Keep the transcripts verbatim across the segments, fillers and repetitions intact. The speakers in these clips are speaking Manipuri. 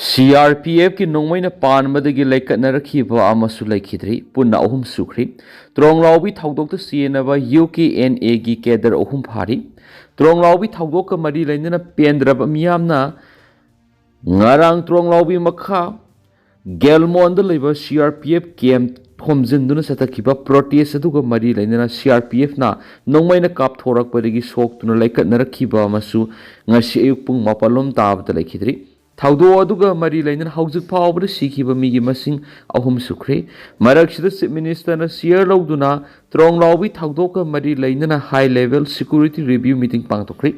ꯁꯤ ꯑꯥꯔ ꯄꯤ ꯑꯦꯐꯀꯤ ꯅꯣꯡꯃꯩꯅ ꯄꯥꯟꯕꯗꯒꯤ ꯂꯩꯀꯠꯅꯔꯛꯈꯤꯕ ꯑꯃꯁꯨ ꯂꯩꯈꯤꯗ꯭ꯔꯤ꯫ ꯄꯨꯟꯅ ꯑꯍꯨꯝ ꯁꯨꯈ꯭ꯔꯤ꯫ ꯇ꯭ꯔꯣꯡꯂꯥꯎꯕꯤ ꯊꯧꯗꯣꯛꯇ ꯆꯦꯟꯅꯕ ꯌꯨ ꯀꯦ ꯑꯦꯟ ꯑꯦꯒꯤ ꯀꯦꯗꯔ ꯑꯍꯨꯝ ꯐꯥꯔꯤ꯫ ꯇ꯭ꯔꯣꯡꯂꯥꯎꯕꯤ ꯊꯧꯗꯣꯛꯀ ꯃꯔꯤ ꯂꯩꯅꯅ ꯄꯦꯟꯗ꯭ꯔꯕ ꯃꯤꯌꯥꯝꯅ ꯉꯔꯥꯡ ꯇ꯭ꯔꯣꯡꯂꯥꯎꯕꯤ ꯃꯈꯥ ꯒꯦꯜꯃꯣꯟꯗ ꯂꯩꯕ C R P F camp ꯊꯣꯝꯖꯤꯟꯗꯨꯅ ꯆꯠꯊꯈꯤꯕ ꯄ꯭ꯔꯣꯇꯦꯁ ꯑꯗꯨꯒ ꯃꯔꯤ ꯂꯩꯅꯅ ꯁꯤ ꯑꯥꯔ ꯄꯤ ꯑꯦꯐꯅ ꯅꯣꯡꯃꯩꯅ ꯀꯥꯞꯊꯣꯔꯛꯄꯗꯒꯤ ꯁꯣꯛꯇꯨꯅ ꯂꯩꯀꯠꯅꯔꯛꯈꯤꯕ ꯑꯃꯁꯨ ꯉꯁꯤ ꯑꯌꯨꯛ ꯄꯨꯡ ꯃꯥꯄꯜ ꯂꯣꯝ ꯇꯥꯕꯗ ꯂꯩꯈꯤꯗ꯭ꯔꯤ꯫ ꯊꯧꯗꯣꯛ ꯑꯗꯨꯒ ꯃꯔꯤ ꯂꯩꯅꯅ ꯍꯧꯖꯤꯛ ꯐꯥꯎꯕꯗ ꯁꯤꯈꯤꯕ ꯃꯤꯒꯤ ꯃꯁꯤꯡ ꯑꯍꯨꯝ ꯁꯨꯈ꯭ꯔꯦ꯫ ꯃꯔꯛꯁꯤꯗ ꯆꯤꯐ ꯃꯤꯅꯤꯁꯇꯔꯅ ꯆꯤꯌꯔ ꯂꯧꯗꯨꯅ ꯇ꯭ꯔꯣꯡꯂꯥꯎꯕꯤ ꯊꯧꯗꯣꯛꯀ ꯃꯔꯤ ꯂꯩꯅꯅ ꯍꯥꯏ ꯂꯦꯚꯦꯜ ꯁꯦꯀ꯭ꯌꯨꯔꯤꯇꯤ ꯔꯤꯚ꯭ꯌꯨ ꯃꯤꯇꯤꯡ ꯄꯥꯡꯊꯣꯛꯈ꯭ꯔꯦ꯫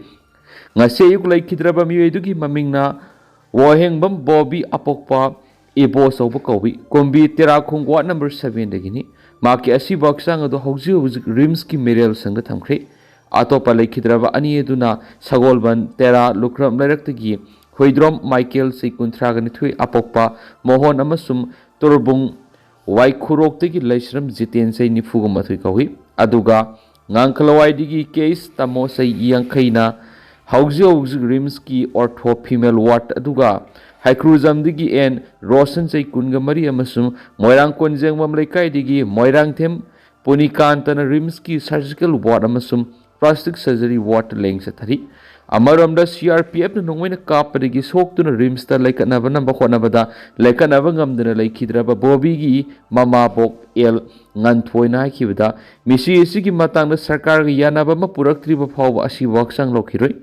ꯉꯁꯤ ꯑꯌꯨꯛ ꯂꯩꯈꯤꯗ꯭ꯔꯕ ꯃꯤꯑꯣꯏ ꯑꯗꯨꯒꯤ ꯃꯃꯤꯡꯅ ꯋꯥꯍꯦꯡꯕꯝ ꯕꯣꯕꯤ, ꯑꯄꯣꯛꯄ ꯏꯕꯣꯆꯧꯕ ꯀꯧꯏ, ꯀꯨꯝꯕꯤ ꯇꯦꯔꯥꯈꯣꯡ ꯋꯥꯔꯗ ꯅꯝꯕꯔ ꯁꯚꯦꯟꯗꯒꯤꯅꯤ꯫ ꯃꯍꯥꯛꯀꯤ ꯑꯁꯤꯕ ꯍꯛꯆꯥꯡ ꯑꯗꯨ ꯍꯧꯖꯤꯛ ꯍꯧꯖꯤꯛ ꯔꯤꯝꯁꯀꯤ ꯃꯦꯔꯤꯌꯦꯜ ꯁꯪꯗ ꯊꯝꯈ꯭ꯔꯦ꯫ ꯑꯇꯣꯞꯄ ꯂꯩꯈꯤꯗ꯭ꯔꯕ ꯑꯅꯤ ꯑꯗꯨꯅ ꯁꯒꯣꯜꯕꯟ ꯇꯦꯔꯥ ꯂꯨꯈ꯭ꯔꯝ ꯂꯩꯔꯛꯇꯒꯤ ꯍꯨꯏꯗ꯭ꯔꯣꯝ ꯃꯥꯏꯀꯦꯜ, ꯆꯍꯤ ꯀꯨꯟꯊ꯭ꯔꯥꯒ ꯅꯤꯊꯣꯏ, ꯑꯄꯣꯛꯄ ꯃꯣꯍꯣꯟ, ꯑꯃꯁꯨꯡ ꯇꯣꯔꯕꯨꯡ ꯋꯥꯏꯈꯨꯔꯣꯛꯇꯒꯤ ꯂꯩꯁ꯭ꯔꯝ ꯖꯤꯇꯦꯟ, ꯆꯍꯤ ꯅꯤꯐꯨꯒ ꯃꯥꯊꯣꯏ ꯀꯧꯏ꯫ ꯑꯗꯨꯒ ꯉꯥꯡꯈꯂꯋꯥꯏꯗꯒꯤ ꯀꯦ ꯑꯦꯁ ꯇꯥꯃꯣ, ꯆꯍꯤ ꯌꯥꯡꯈꯩꯅ ꯍꯧꯖꯤꯛ ꯍꯧꯖꯤꯛ ꯔꯤꯝꯁꯀꯤ ꯑꯣꯔꯊꯣ ꯐꯤꯃꯦꯜ ꯋꯥꯔꯗ, ꯑꯗꯨꯒ ꯍꯩꯀ꯭ꯔꯨꯖꯝꯗꯒꯤ ꯑꯦꯟ ꯔꯣꯁꯟ, ꯆꯍꯤ ꯀꯨꯟꯒ ꯃꯔꯤ, ꯑꯃꯁꯨꯡ ꯃꯣꯏꯔꯥꯡ ꯀꯣꯟꯖꯦꯡꯕꯝ ꯂꯩꯀꯥꯏꯗꯒꯤ ꯃꯣꯏꯔꯥꯡꯊꯦꯝ ꯄꯨꯅꯤꯀꯥꯟꯇꯅ ꯔꯤꯝꯁꯀꯤ ꯁꯔꯖꯤꯀꯦꯜ ꯋꯥꯔꯗ ꯑꯃꯁꯨꯡ ꯄ꯭ꯂꯥꯁꯇꯤꯛ ꯁꯔꯖꯔꯤ ꯋꯥꯔꯗ ꯂꯦꯡ ꯆꯠꯊꯔꯤ꯫ ꯑꯃꯔꯣꯝꯗ ꯁꯤ ꯑꯥꯔ ꯄꯤ ꯑꯦꯐꯅ ꯅꯣꯡꯃꯩꯅ ꯀꯥꯞꯄꯗꯒꯤ ꯁꯣꯛꯇꯨꯅ ꯔꯤꯝꯁꯇ ꯂꯩꯈꯠꯅꯕ ꯅꯝꯕ ꯍꯣꯠꯅꯕꯗ ꯂꯩꯈꯠꯅꯕ ꯉꯝꯗꯅ ꯂꯩꯈꯤꯗ꯭ꯔꯕ ꯕꯣꯕꯤꯒꯤ ꯃꯃꯥꯕꯣꯛ ꯑꯦꯜ ꯉꯟꯊꯣꯏꯅ ꯍꯥꯏꯈꯤꯕꯗ, ꯃꯤꯁꯤ ꯑꯁꯤꯒꯤ ꯃꯇꯥꯡꯗ ꯁꯔꯀꯥꯔꯒ ꯌꯥꯅꯕ ꯑꯃ ꯄꯨꯔꯛꯇ꯭ꯔꯤꯕ ꯐꯥꯎꯕ ꯑꯁꯤꯕꯨ ꯍꯛꯆꯥꯡ ꯂꯧꯈꯤꯔꯣꯏ꯫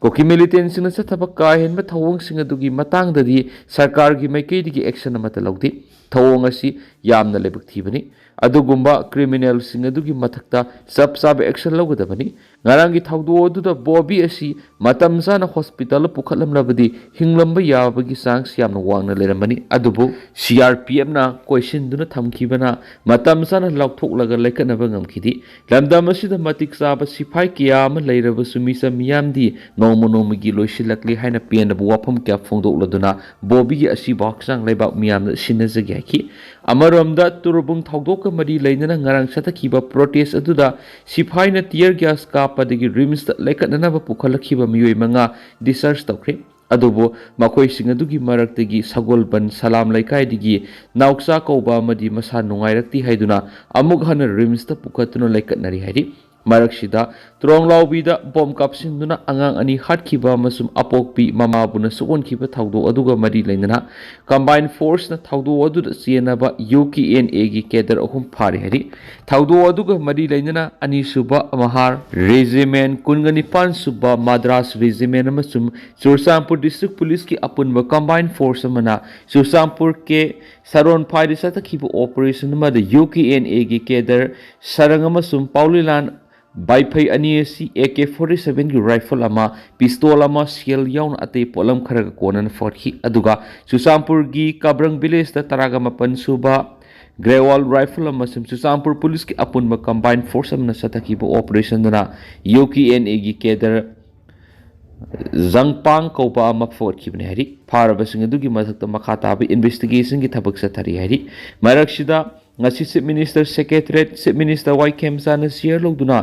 ꯀꯨꯀꯤ ꯃꯤꯂꯤꯇꯦꯟꯁꯤꯡꯅ ꯆꯠꯊꯕ ꯀꯥ ꯍꯦꯟꯕ ꯊꯧꯑꯣꯡꯁꯤꯡ ꯑꯗꯨꯒꯤ ꯃꯇꯥꯡꯗꯗꯤ ꯁꯔꯀꯥꯔꯒꯤ ꯃꯥꯏꯀꯩꯗꯒꯤ ꯑꯦꯛꯁꯟ ꯑꯃꯠꯇ ꯂꯧꯗꯦ꯫ ꯊꯧꯑꯣꯡ ꯑꯁꯤ ꯌꯥꯝꯅ ꯂꯥꯏꯕꯛ ꯊꯤꯕꯅꯤ꯫ ꯑꯗꯨꯒꯨꯝꯕ ꯀ꯭ꯔꯤꯃꯤꯅꯦꯜꯁꯤꯡ ꯑꯗꯨꯒꯤ ꯃꯊꯛꯇ ꯆꯞ ꯆꯥꯕ ꯑꯦꯛꯁꯟ ꯂꯧꯒꯗꯕꯅꯤ꯫ ꯉꯔꯥꯡꯒꯤ ꯊꯧꯗꯣꯛ ꯑꯗꯨꯗ ꯕꯣꯕꯤ ꯑꯁꯤ ꯃꯇꯝ ꯆꯥꯅ ꯍꯣꯁꯄꯤꯇꯥꯜꯗ ꯄꯨꯈꯠꯂꯝꯂꯕꯗꯤ ꯍꯤꯡꯂꯝꯕ ꯌꯥꯕꯒꯤ ꯆꯥꯟꯁ ꯌꯥꯝꯅ ꯋꯥꯡꯅ ꯂꯩꯔꯝꯕꯅꯤ꯫ ꯑꯗꯨꯕꯨ ꯁꯤ ꯑꯥꯔ ꯄꯤ ꯑꯦꯐꯅ ꯀꯣꯏꯁꯤꯟꯗꯨꯅ ꯊꯝꯈꯤꯕꯅ ꯃꯇꯝ ꯆꯥꯅ ꯂꯧꯊꯣꯛꯂꯒ ꯂꯩꯈꯠꯅꯕ ꯉꯝꯈꯤꯗꯦ꯫ ꯂꯝꯗꯝ ꯑꯁꯤꯗ ꯃꯇꯤꯛ ꯆꯥꯕ ꯁꯤꯐꯥꯏ ꯀꯌꯥ ꯑꯃ ꯂꯩꯔꯕꯁꯨ ꯃꯤꯆꯝ ꯃꯤꯌꯥꯝꯗꯤ ꯅꯣꯡꯃ ꯅꯣꯡꯃꯒꯤ ꯂꯣꯏꯁꯤꯜꯂꯛꯂꯤ ꯍꯥꯏꯅ ꯄꯦꯟꯗꯕ ꯋꯥꯐꯝ ꯀꯌꯥ ꯐꯣꯡꯗꯣꯛꯂꯗꯨꯅ ꯕꯣꯕꯤꯒꯤ ꯑꯁꯤꯕ ꯍꯛꯆꯥꯡ ꯂꯩꯕꯥꯛ ꯃꯤꯌꯥꯝꯗ ꯁꯤꯟꯅꯖꯒꯦ ꯍꯥꯏꯈꯤ꯫ ꯑꯃꯔꯣꯝꯗ ꯇꯨꯔꯕꯨꯡ ꯊꯧꯗꯣꯛꯀ ꯃꯔꯤ ꯂꯩꯅꯅ ꯉꯔꯥꯡ ꯆꯠꯊꯈꯤꯕ ꯄ꯭ꯔꯣꯇꯦꯁ ꯑꯗꯨꯗ ꯁꯤꯐꯥꯏꯅ ꯇꯤꯌꯔ ꯒ꯭ꯌꯥꯁ ꯀꯥꯞꯄꯗꯒꯤ ꯔꯤꯝꯁꯇ ꯂꯩꯈꯠꯅꯅꯕ ꯄꯨꯈꯠꯂꯛꯈꯤꯕ ꯃꯤꯑꯣꯏ ꯃꯉꯥ ꯗꯤꯁꯆꯥꯔꯖ ꯇꯧꯈ꯭ꯔꯦ꯫ ꯑꯗꯨꯕꯨ ꯃꯈꯣꯏꯁꯤꯡ ꯑꯗꯨꯒꯤ ꯃꯔꯛꯇꯒꯤ ꯁꯒꯣꯜꯕꯟ ꯁꯂꯥꯝ ꯂꯩꯀꯥꯏꯗꯒꯤ ꯅꯥꯎꯆꯥ ꯀꯧꯕ ꯑꯃꯗꯤ ꯃꯁꯥ ꯅꯨꯡꯉꯥꯏꯔꯛꯇꯦ ꯍꯥꯏꯗꯨꯅ ꯑꯃꯨꯛ ꯍꯟꯅ ꯔꯤꯝꯁꯇ ꯄꯨꯈꯠꯇꯨꯅ ꯂꯩꯀꯠꯅꯔꯤ ꯍꯥꯏꯔꯤ꯫ ꯃꯔꯛꯁꯤꯗ ꯇ꯭ꯔꯣꯡꯂꯥꯎꯕꯤꯗ ꯕꯣꯝ ꯀꯥꯞꯁꯤꯟꯗꯨꯅ ꯑꯉꯥꯡ ꯑꯅꯤ ꯍꯥꯠꯈꯤꯕ ꯑꯃꯁꯨꯡ ꯑꯄꯣꯛꯄꯤ ꯃꯃꯥꯕꯨꯅ ꯁꯣꯛꯍꯟꯈꯤꯕ ꯊꯧꯗꯣꯛ ꯑꯗꯨꯒ ꯃꯔꯤ ꯂꯩꯅꯅ ꯀꯝꯕꯥꯏꯟ ꯐꯣꯔꯁꯅ ꯊꯧꯗꯣꯛ ꯑꯗꯨꯗ ꯆꯦꯟꯅꯕ ꯌꯨ ꯀꯦ ꯑꯦꯟ ꯑꯦꯒꯤ ꯀꯦꯗꯔ ꯑꯍꯨꯝ ꯐꯥꯔꯦ ꯍꯥꯏꯔꯤ꯫ ꯊꯧꯗꯣꯛ ꯑꯗꯨꯒ ꯃꯔꯤ ꯂꯩꯅꯅ ꯑꯅꯤꯁꯨꯕ ꯃꯍꯥꯔ ꯔꯦꯖꯤꯃꯦꯟ, ꯀꯨꯟꯒ ꯅꯤꯄꯥꯟ ꯁꯨꯕ ꯃꯗ꯭ꯔꯥꯁ ꯔꯦꯖꯤꯃꯦꯟ ꯑꯃꯁꯨꯡ ꯆꯨꯔꯆꯥꯟꯄꯨꯔ ꯗꯤꯁꯇ꯭ꯔꯤꯛ ꯄꯨꯂꯤꯁꯀꯤ ꯑꯄꯨꯟꯕ ꯀꯝꯕꯥꯏꯟ ꯐꯣꯔꯁ ꯑꯃꯅ ꯆꯨꯔꯆꯥꯟꯄꯨꯔ ꯀꯦ ꯁꯔꯣꯟꯐꯥꯏꯗ ꯆꯠꯊꯈꯤꯕ ꯑꯣꯄꯔꯦꯁꯟ ꯑꯃꯗ ꯌꯨ ꯀꯦ ꯑꯦꯟ ꯑꯦꯒꯤ ꯀꯦꯗꯔ ꯁꯔꯪ ꯑꯃꯁꯨꯡ ꯄꯥꯎꯂꯤꯂꯥꯟ ꯕꯥꯏꯐꯩ ꯑꯅꯤ ꯑꯁꯤ ꯑꯦ ꯀꯦ ꯐꯣꯔꯇꯤ ꯁꯚꯦꯟꯒꯤ ꯔꯥꯏꯐꯜ ꯑꯃ, ꯄꯤꯁꯇꯣꯜ ꯑꯃ, ꯁꯦꯜ ꯌꯥꯎꯅ ꯑꯇꯩ ꯄꯣꯠꯂꯝ ꯈꯔꯒ ꯀꯣꯟꯅꯅ ꯐꯒꯠꯈꯤ꯫ ꯑꯗꯨꯒ ꯆꯨꯔꯆꯥꯟꯄꯨꯔꯒꯤ ꯀꯕ꯭ꯔꯪ ꯚꯤꯂꯦꯖꯇ ꯇꯔꯥꯒ ꯃꯥꯄꯟ ꯁꯨꯕ ꯒ꯭ꯔꯦꯋꯥꯜ ꯔꯥꯏꯐꯜ ꯑꯃꯁꯨꯡ ꯆꯨꯔꯆꯥꯟꯄꯨꯔ ꯄꯨꯂꯤꯁꯀꯤ ꯑꯄꯨꯟꯕ ꯀꯝꯕꯥꯏꯟ ꯐꯣꯔꯁ ꯑꯃꯅ ꯆꯠꯊꯈꯤꯕ ꯑꯣꯄꯔꯦꯁꯟꯗꯨꯅ ꯌꯨ ꯀꯦ ꯑꯦꯟ ꯑꯦꯒꯤ ꯀꯦꯗꯔ ꯖꯪꯄꯥꯡ ꯀꯧꯕ ꯑꯃ ꯐꯒꯠꯈꯤꯕꯅꯤ ꯍꯥꯏꯔꯤ꯫ ꯐꯥꯔꯕꯁꯤꯡ ꯑꯗꯨꯒꯤ ꯃꯊꯛꯇ ꯃꯈꯥ ꯇꯥꯕ ꯏꯟꯚꯦꯁꯇꯤꯒꯦꯁꯟꯒꯤ ꯊꯕꯛ ꯆꯠꯊꯔꯤ ꯍꯥꯏꯔꯤ꯫ ꯃꯔꯛꯁꯤꯗ ꯉꯁꯤ chief minister secretariat, chief minister Y ꯈꯦꯝꯆꯥꯟꯅ ꯆꯤꯌꯔ ꯂꯧꯗꯨꯅ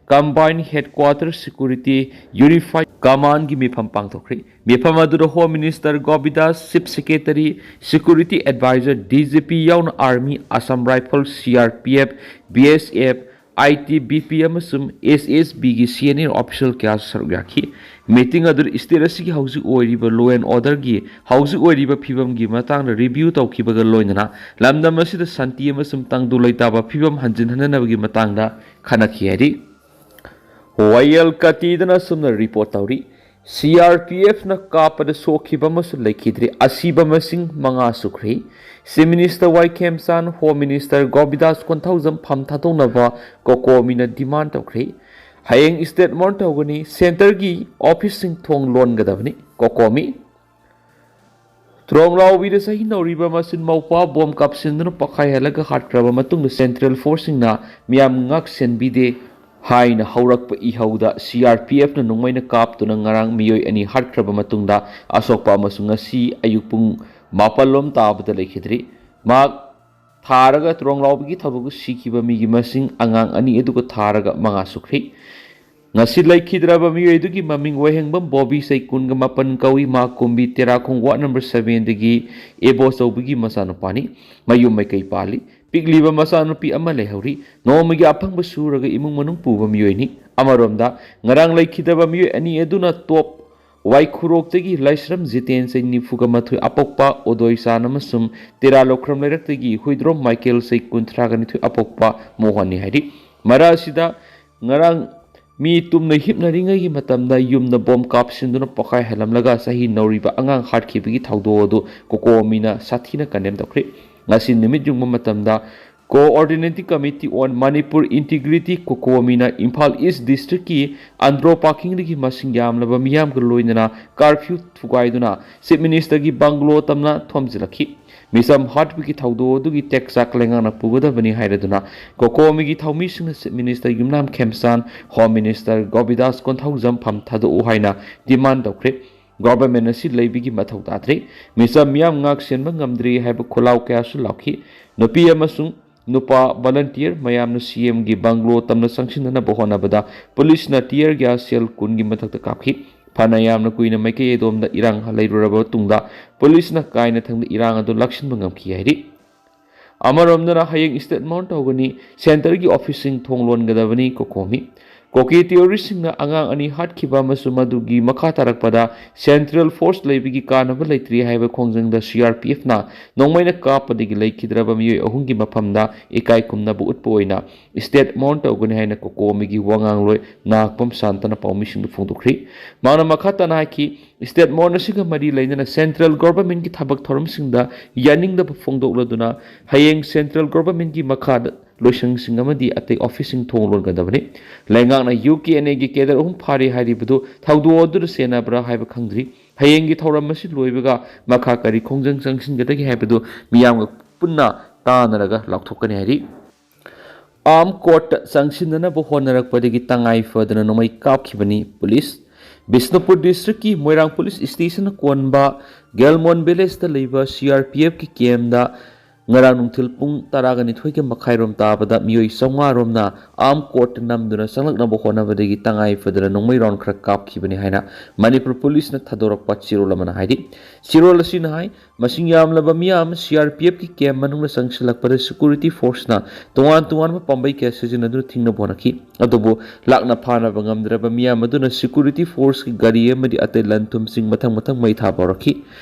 ꯀꯝꯕꯥꯏꯟ ꯍꯦꯗꯀ꯭ꯋꯥꯇꯔ ꯁꯦꯀ꯭ꯌꯨꯔꯤꯇꯤ ꯌꯨꯅꯤꯐꯥꯏꯗ ꯀꯃꯥꯟꯒꯤ ꯃꯤꯐꯝ ꯄꯥꯡꯊꯣꯛꯈ꯭ꯔꯤ꯫ ꯃꯤꯐꯝ ꯑꯗꯨꯗ home minister Govindas, chief secretary, security adviser, D G P ꯌꯥꯎꯅ army, Assam rifle, C R P F, B S F, I T B P ꯑꯃꯁꯨꯡ ꯑꯦꯁ ꯑꯦꯁ ꯕꯤꯒꯤ ꯁꯤꯅꯤꯌꯔ ꯑꯣꯐꯤꯁꯤꯌꯦꯜ ꯀꯌꯥꯁꯨ ꯁꯔꯨꯛ ꯌꯥꯈꯤ꯫ ꯃꯤꯇꯤꯡ ꯑꯗꯨꯗ ꯁ꯭ꯇꯦꯠ ꯑꯁꯤꯒꯤ ꯍꯧꯖꯤꯛ ꯑꯣꯏꯔꯤꯕ ꯂꯣ ꯑꯦꯟ ꯑꯣꯔꯗꯔꯒꯤ ꯍꯧꯖꯤꯛ ꯑꯣꯏꯔꯤꯕ ꯐꯤꯕꯝꯒꯤ ꯃꯇꯥꯡꯗ ꯔꯤꯚ꯭ꯌꯨ ꯇꯧꯈꯤꯕꯒ ꯂꯣꯏꯅꯅ ꯂꯝꯗꯝ ꯑꯁꯤꯗ ꯁꯥꯟꯇꯤ ꯑꯃꯁꯨꯡ ꯇꯪꯗꯨ ꯂꯩꯇꯥꯕ ꯐꯤꯕꯝ ꯍꯟꯖꯤꯟꯍꯟꯅꯕꯒꯤ ꯃꯇꯥꯡꯗ ꯈꯟꯅꯈꯤ ꯍꯥꯏꯔꯤ꯫ ꯋꯥꯌꯦꯜ ꯀꯇꯤꯗꯅ ꯑꯁꯨꯝꯅ ꯔꯤꯄꯣꯔꯠ ꯇꯧꯔꯤ꯫ ꯁꯤ ꯑꯥꯔ ꯄꯤ ꯑꯦꯐꯅ ꯀꯥꯞꯄꯗ ꯁꯣꯛꯈꯤꯕ ꯑꯃꯁꯨ ꯂꯩꯈꯤꯗ꯭ꯔꯤ꯫ ꯑꯁꯤꯕ ꯃꯁꯤꯡ ꯃꯉꯥ ꯁꯨꯈ꯭ꯔꯦ꯫ Chief minister Y ꯈꯦꯝꯆꯥꯟ, home minister ꯒꯣꯕꯤꯟꯗꯥꯁ Konthoujam ꯐꯝ ꯊꯥꯗꯣꯛꯅꯕ ꯀꯣꯀꯣꯃꯤꯅ ꯗꯤꯃꯥꯟ ꯇꯧꯈ꯭ꯔꯦ꯫ ꯍꯌꯦꯡ ꯁ꯭ꯇꯦꯠ ꯃꯔꯟ ꯇꯧꯒꯅꯤ꯫ ꯁꯦꯟꯇꯔꯒꯤ ꯑꯣꯐꯤꯁꯁꯤꯡ ꯊꯣꯡ ꯂꯣꯟꯒꯗꯕꯅꯤ꯫ ꯀꯣꯀꯣꯃꯤ꯫ ꯇ꯭ꯔꯣꯡꯂꯥꯎꯕꯤꯗ ꯆꯍꯤ ꯅꯧꯔꯤꯕ ꯃꯆꯤꯟ ꯃꯧꯄ꯭ꯋꯥ ꯕꯣꯝ ꯀꯥꯞꯁꯤꯟꯗꯨꯅ ꯄꯣꯈꯥꯏꯍꯜꯂꯒ ꯍꯥꯠꯈ꯭ꯔꯕ ꯃꯇꯨꯡꯗ ꯁꯦꯟꯇ꯭ꯔꯦꯜ ꯐꯣꯔꯁꯁꯤꯡꯅ ꯃꯤꯌꯥꯝ ꯉꯥꯛ ꯁꯦꯟꯕꯤꯗꯦ ꯍꯥꯏꯅ ꯍꯧꯔꯛꯄ ꯏꯍꯧꯗ ꯁꯤ ꯑꯥꯔ ꯄꯤ ꯑꯦꯐꯅ ꯅꯣꯡꯃꯩꯅ ꯀꯥꯞꯇꯨꯅ ꯉꯔꯥꯡ ꯃꯤꯑꯣꯏ ꯑꯅꯤ ꯍꯥꯠꯈ꯭ꯔꯕ ꯃꯇꯨꯡꯗ ꯑꯁꯣꯛꯄ ꯑꯃꯁꯨ ꯉꯁꯤ ꯑꯌꯨꯛ ꯄꯨꯡ ꯃꯥꯄꯜ ꯂꯣꯝ ꯇꯥꯕꯗ ꯂꯩꯈꯤꯗ꯭ꯔꯤ꯫ ꯃꯍꯥꯛ ꯊꯥꯔꯒ ꯇ꯭ꯔꯣꯡꯂꯥꯎꯕꯤꯒꯤ ꯊꯧꯗꯣꯛꯇ ꯁꯤꯈꯤꯕ ꯃꯤꯒꯤ ꯃꯁꯤꯡ ꯑꯉꯥꯡ ꯑꯅꯤ ꯑꯗꯨꯒ ꯊꯥꯔꯒ ꯃꯉꯥ ꯁꯨꯈ꯭ꯔꯦ꯫ ꯉꯁꯤ ꯂꯩꯈꯤꯗ꯭ꯔꯕ ꯃꯤꯑꯣꯏ ꯑꯗꯨꯒꯤ ꯃꯃꯤꯡ ꯋꯥꯍꯦꯡꯕꯝ ꯕꯣꯕꯤ, ꯆꯍꯤ ꯀꯨꯟꯒ ꯃꯥꯄꯟ ꯀꯧꯏ꯫ ꯃꯥ ꯀꯨꯝꯕꯤ ꯇꯦꯔꯥꯈꯣꯡ ꯋꯥꯔꯗ ꯅꯝꯕꯔ ꯁꯚꯦꯟꯗꯒꯤ ꯑꯦꯕꯣ ꯆꯧꯕꯒꯤ ꯃꯆꯥꯅꯨꯄꯥꯅꯤ꯫ ꯃꯌꯨꯝ ꯃꯀꯩ ꯄꯥꯜꯂꯤ꯫ ꯄꯤꯛꯂꯤꯕ ꯃꯆꯥꯅꯨꯄꯤ ꯑꯃ ꯂꯩꯍꯧꯔꯤ꯫ ꯅꯣꯡꯃꯒꯤ ꯑꯐꯪꯕ ꯁꯨꯔꯒ ꯏꯃꯨꯡ ꯃꯅꯨꯡ ꯄꯨꯕ ꯃꯤꯑꯣꯏꯅꯤ꯫ ꯑꯃꯔꯣꯝꯗ, ꯉꯔꯥꯡ ꯂꯩꯈꯤꯗꯕ ꯃꯤꯑꯣꯏ ꯑꯅꯤ ꯑꯗꯨꯅ ꯇꯣꯞ ꯋꯥꯏꯈꯨꯔꯣꯛꯇꯒꯤ ꯂꯥꯏꯁ꯭ꯔꯝ ꯖꯤꯇꯦꯟ, ꯆꯍꯤ ꯅꯤꯐꯨꯒ ꯃꯥꯊꯣꯏ ꯑꯄꯣꯛꯄ ꯎꯗꯣꯏ ꯆꯥꯟ ꯑꯃꯁꯨꯡ ꯇꯦꯔꯥ ꯂꯧꯈ꯭ꯔꯝ ꯂꯩꯔꯛꯇꯒꯤ ꯍꯨꯏꯗ꯭ꯔꯣꯝ ꯃꯥꯏꯀꯦꯜ, ꯆꯍꯤ ꯀꯨꯟꯊ꯭ꯔꯥꯒ ꯅꯤꯊꯣꯏ ꯑꯄꯣꯛꯄ ꯃꯣꯍꯟꯅꯤ ꯍꯥꯏꯔꯤ꯫ ꯃꯔꯛ ꯑꯁꯤꯗ, ꯉꯔꯥꯡ ꯃꯤ ꯇꯨꯝꯅ ꯍꯤꯞꯅꯔꯤꯉꯩꯒꯤ ꯃꯇꯝꯗ ꯌꯨꯝꯗ ꯕꯣꯝ ꯀꯥꯞꯁꯤꯟꯗꯨꯅ ꯄꯣꯈꯥꯏꯍꯜꯂꯝꯂꯒ ꯆꯍꯤ ꯅꯧꯔꯤꯕ ꯑꯉꯥꯡ ꯍꯥꯠꯈꯤꯕꯒꯤ ꯊꯧꯗꯣꯛ ꯑꯗꯨ ꯀꯣꯀꯣꯃꯤꯅ ꯁꯥꯊꯤꯅ ꯀꯟꯗꯦꯝ ꯇꯧꯈ꯭ꯔꯦ꯫ ꯉꯁꯤ ꯅꯨꯃꯤꯠ ꯌꯨꯡꯕ ꯃꯇꯝꯗ Coordinating Committee on Manipur Integrity, ꯀꯣꯀꯣꯃꯤꯅ ꯏꯝꯐꯥꯜ ꯏꯁ꯭ꯠ ꯗꯤꯁꯇ꯭ꯔꯤꯛꯀꯤ ꯑꯟꯗ꯭ꯔꯣ ꯄꯥꯔꯀꯤꯡꯗꯒꯤ ꯃꯁꯤꯡ ꯌꯥꯝꯂꯕ ꯃꯤꯌꯥꯝꯒ ꯂꯣꯏꯅꯅ ꯀꯥꯔꯐ꯭ꯌꯨ ꯊꯨꯒꯥꯏꯗꯨꯅ ꯆꯤꯐ ꯃꯤꯅꯤꯁꯇꯔꯒꯤ ꯕꯪꯒ꯭ꯂꯣ ꯇꯝꯅ ꯊꯣꯝꯖꯤꯜꯂꯛꯈꯤ꯫ ꯃꯤꯆꯝ ꯍꯥꯠꯄꯒꯤ ꯊꯧꯗꯣꯛ ꯑꯗꯨꯒꯤ ꯇꯦꯛꯆꯥꯛ ꯂꯩꯉꯥꯛꯅ ꯄꯨꯒꯗꯕꯅꯤ ꯍꯥꯏꯔꯗꯨꯅ ꯀꯣꯀꯣꯃꯤꯒꯤ ꯊꯧꯃꯤꯁꯤꯡꯅ ꯆꯤꯐ ꯃꯤꯅꯤꯁꯇꯔ ꯌꯨꯝꯅꯥꯝ ꯈꯦꯝꯆꯥꯟ, ꯍꯣꯝ ꯃꯤꯅꯤꯁꯇꯔ ꯒꯣꯕꯤꯗꯥꯁ ꯀꯣꯟꯊꯧꯖꯝ ꯐꯝ ꯊꯥꯗꯣꯛꯎ ꯍꯥꯏꯅ ꯗꯤꯃꯥꯟ ꯇꯧꯈ꯭ꯔꯦ꯫ ꯒꯣꯚꯔꯟꯃꯦꯟ ꯑꯁꯤ ꯂꯩꯕꯒꯤ ꯃꯊꯧ ꯇꯥꯗ꯭ꯔꯦ꯫ ꯃꯤꯆꯝ ꯃꯤꯌꯥꯝ ꯉꯥꯛ ꯁꯦꯟꯕ ꯉꯝꯗ꯭ꯔꯦ ꯍꯥꯏꯕ ꯈꯣꯜꯂꯥꯎ ꯀꯌꯥꯁꯨ ꯂꯥꯎꯈꯤ꯫ ꯅꯨꯄꯤ ꯑꯃꯁꯨꯡ ꯅꯨꯄꯥ ꯚꯣꯂꯟꯇꯤꯌꯔ ꯃꯌꯥꯝꯅ ꯁꯤꯑꯦꯝꯒꯤ ꯕꯪꯒ꯭ꯂꯣ ꯇꯝꯅ ꯆꯪꯁꯤꯟꯅꯅꯕ ꯍꯣꯠꯅꯕꯗ ꯄꯨꯂꯤꯁꯅ ꯇꯤꯌꯔ ꯒ꯭ꯌꯥꯁ ꯁꯦꯜ ꯀꯨꯟꯒꯤ ꯃꯊꯛꯇ ꯀꯥꯞꯈꯤ꯫ ꯐꯅ ꯌꯥꯝꯅ ꯀꯨꯏꯅ ꯃꯥꯏꯀꯩ ꯑꯗꯣꯝꯗ ꯏꯔꯥꯡ ꯂꯩꯔꯨꯔꯕ ꯃꯇꯨꯡꯗ ꯄꯨꯂꯤꯁꯅ ꯀꯥꯏꯅꯊꯪꯗ ꯏꯔꯥꯡ ꯑꯗꯨ ꯂꯥꯛꯁꯤꯟꯕ ꯉꯝꯈꯤ ꯍꯥꯏꯔꯤ꯫ ꯑꯃꯔꯣꯝꯗꯅ ꯍꯌꯦꯡ ꯁ꯭ꯇꯦꯠ ꯃꯥꯎꯟ ꯇꯧꯒꯅꯤ, ꯁꯦꯟꯇꯔꯒꯤ ꯑꯣꯐꯤꯁꯁꯤꯡ ꯊꯣꯡ ꯂꯣꯟꯒꯗꯕꯅꯤ, ꯀꯣꯀꯣꯃꯤ꯫ ꯀꯣꯀꯤ ꯇꯤꯑꯣꯔꯤꯁꯁꯤꯡꯅ ꯑꯉꯥꯡ ꯑꯅꯤ ꯍꯥꯠꯈꯤꯕ ꯑꯃꯁꯨꯡ ꯃꯗꯨꯒꯤ ꯃꯈꯥ ꯇꯥꯔꯛꯄꯗ ꯁꯦꯟꯇ꯭ꯔꯦꯜ ꯐꯣꯔꯁ ꯂꯩꯕꯒꯤ ꯀꯥꯟꯅꯕ ꯂꯩꯇ꯭ꯔꯤ ꯍꯥꯏꯕ ꯈꯣꯡꯖꯪꯗ ꯁꯤ ꯑꯥꯔ ꯄꯤ ꯑꯦꯐꯅ ꯅꯣꯡꯃꯩꯅ ꯀꯥꯞꯄꯗꯒꯤ ꯂꯩꯈꯤꯗ꯭ꯔꯕ ꯃꯤꯑꯣꯏ ꯑꯍꯨꯝꯒꯤ ꯃꯐꯝꯗ ꯏꯀꯥꯏ ꯈꯨꯝꯅꯕ ꯎꯠꯄ ꯑꯣꯏꯅ ꯁ꯭ꯇꯦꯠ ꯃꯥꯎꯟ ꯇꯧꯒꯅꯤ ꯍꯥꯏꯅ ꯀꯣꯀꯣꯃꯤꯒꯤ ꯋꯥꯉꯥꯡꯂꯣꯏ ꯅꯥꯒꯄꯝ ꯁꯥꯟꯇꯅ ꯄꯥꯎꯃꯤꯁꯤꯡꯗ ꯐꯣꯡꯗꯣꯛꯈ꯭ꯔꯤ꯫ ꯃꯍꯥꯛꯅ ꯃꯈꯥ ꯇꯥꯅ ꯍꯥꯏꯈꯤ, ꯁ꯭ꯇꯦꯠ ꯃꯥꯎꯟ ꯑꯁꯤꯒ ꯃꯔꯤ ꯂꯩꯅꯅ ꯁꯦꯟꯇ꯭ꯔꯦꯜ ꯒꯣꯚꯔꯟꯃꯦꯟꯠꯀꯤ ꯊꯕꯛ ꯊꯧꯔꯝꯁꯤꯡꯗ ꯌꯥꯅꯤꯡꯗꯕ ꯐꯣꯡꯗꯣꯛꯂꯗꯨꯅ ꯍꯌꯦꯡ ꯁꯦꯟꯇ꯭ꯔꯦꯜ ꯒꯣꯚꯔꯟꯃꯦꯟꯠꯀꯤ ꯃꯈꯥꯗ ꯂꯣꯏꯁꯪꯁꯤꯡ ꯑꯃꯗꯤ ꯑꯇꯩ ꯑꯣꯐꯤꯁꯁꯤꯡ ꯊꯣꯡ ꯂꯣꯟꯒꯗꯕꯅꯤ꯫ ꯂꯩꯉꯥꯛꯅ ꯌꯨ ꯀꯦ ꯑꯦꯟ ꯑꯦꯒꯤ ꯀꯦꯗꯔ ꯑꯍꯨꯝ ꯐꯥꯔꯦ ꯍꯥꯏꯔꯤꯕꯗꯨ ꯊꯧꯗꯣꯛ ꯑꯗꯨꯗ ꯆꯦꯟꯅꯕ꯭ꯔꯥ ꯍꯥꯏꯕ ꯈꯪꯗ꯭ꯔꯤ꯫ ꯍꯌꯦꯡꯒꯤ ꯊꯧꯔꯝ ꯑꯁꯤ ꯂꯣꯏꯕꯒ ꯃꯈꯥ ꯀꯔꯤ ꯈꯣꯡꯖꯪ ꯆꯪꯁꯤꯟꯒꯗꯒꯦ ꯍꯥꯏꯕꯗꯨ ꯃꯤꯌꯥꯝꯒ ꯄꯨꯟꯅ ꯇꯥꯟꯅꯔꯒ ꯂꯥꯎꯊꯣꯛꯀꯅꯤ ꯍꯥꯏꯔꯤ꯫ ꯑꯥꯔꯝ ꯀꯣꯔꯠꯇ ꯆꯪꯁꯤꯟꯅꯅꯕ ꯍꯣꯠꯅꯔꯛꯄꯗꯒꯤ ꯇꯉꯥꯏ ꯐꯗꯅ ꯅꯣꯡꯃꯩ ꯀꯥꯞꯈꯤꯕꯅꯤ ꯄꯨꯂꯤꯁ꯫ ꯕꯤꯁꯅꯨꯄꯨꯔ ꯗꯤꯁꯇ꯭ꯔꯤꯛꯀꯤ ꯃꯣꯏꯔꯥꯡ ꯄꯨꯂꯤꯁ ꯁ꯭ꯇꯦꯁꯟꯅ ꯀꯣꯟꯕ ꯒꯦꯜꯃꯣꯟ ꯚꯤꯂꯦꯖꯇ ꯂꯩꯕ ꯁꯤ ꯑꯥꯔ ꯄꯤ ꯑꯦꯐꯀꯤ ꯀꯦꯝꯗ ꯉꯔꯥꯡ ꯅꯨꯡꯊꯤꯜ ꯄꯨꯡ ꯇꯔꯥꯒ ꯅꯤꯊꯣꯏꯒ ꯃꯈꯥꯏꯔꯣꯝ ꯇꯥꯕꯗ ꯃꯤꯑꯣꯏ ꯆꯥꯝꯃꯉꯥ ꯔꯣꯝꯅ ꯑꯥꯔꯝ ꯀꯣꯔꯠꯇ ꯅꯝꯗꯨꯅ ꯆꯪꯂꯛꯅꯕ ꯍꯣꯠꯅꯕꯗꯒꯤ ꯇꯉꯥꯏ ꯐꯗꯅ ꯅꯣꯡꯃꯩ ꯔꯥꯎꯟ ꯈꯔ ꯀꯥꯞꯈꯤꯕꯅꯤ ꯍꯥꯏꯅ ꯃꯅꯤꯄꯨꯔ ꯄꯨꯂꯤꯁꯅ ꯊꯥꯗꯣꯔꯛꯄ ꯆꯦꯔꯣꯜ ꯑꯃꯅ ꯍꯥꯏꯔꯤ꯫ ꯆꯦꯔꯣꯜ ꯑꯁꯤꯅ ꯍꯥꯏ, ꯃꯁꯤꯡ ꯌꯥꯝꯂꯕ ꯃꯤꯌꯥꯝ ꯁꯤ ꯑꯥꯔ ꯄꯤ ꯑꯦꯐꯀꯤ ꯀꯦꯝ ꯃꯅꯨꯡꯗ ꯆꯪꯁꯤꯜꯂꯛꯄꯗ ꯁꯦꯀ꯭ꯌꯨꯔꯤꯇꯤ ꯐꯣꯔꯁꯅ ꯇꯣꯉꯥꯟ ꯇꯣꯉꯥꯟꯕ ꯄꯥꯝꯕꯩ ꯀꯌꯥ ꯁꯤꯖꯤꯟꯅꯗꯨꯅ ꯊꯤꯡꯅꯕ ꯍꯣꯠꯅꯈꯤ꯫ ꯑꯗꯨꯕꯨ ꯂꯥꯛꯅ ꯐꯥꯅꯕ ꯉꯝꯗ꯭ꯔꯕ ꯃꯤꯌꯥꯝ ꯑꯗꯨꯅ ꯁꯦꯀ꯭ꯌꯨꯔꯤꯇꯤ ꯐꯣꯔꯁꯀꯤ ꯒꯥꯔꯤ ꯑꯃꯗꯤ ꯑꯇꯩ ꯂꯟ ꯊꯨꯝꯁꯤꯡ ꯃꯊꯪ ꯃꯊꯪ ꯃꯩ ꯊꯥꯕ ꯍꯧꯔꯛꯈꯤ꯫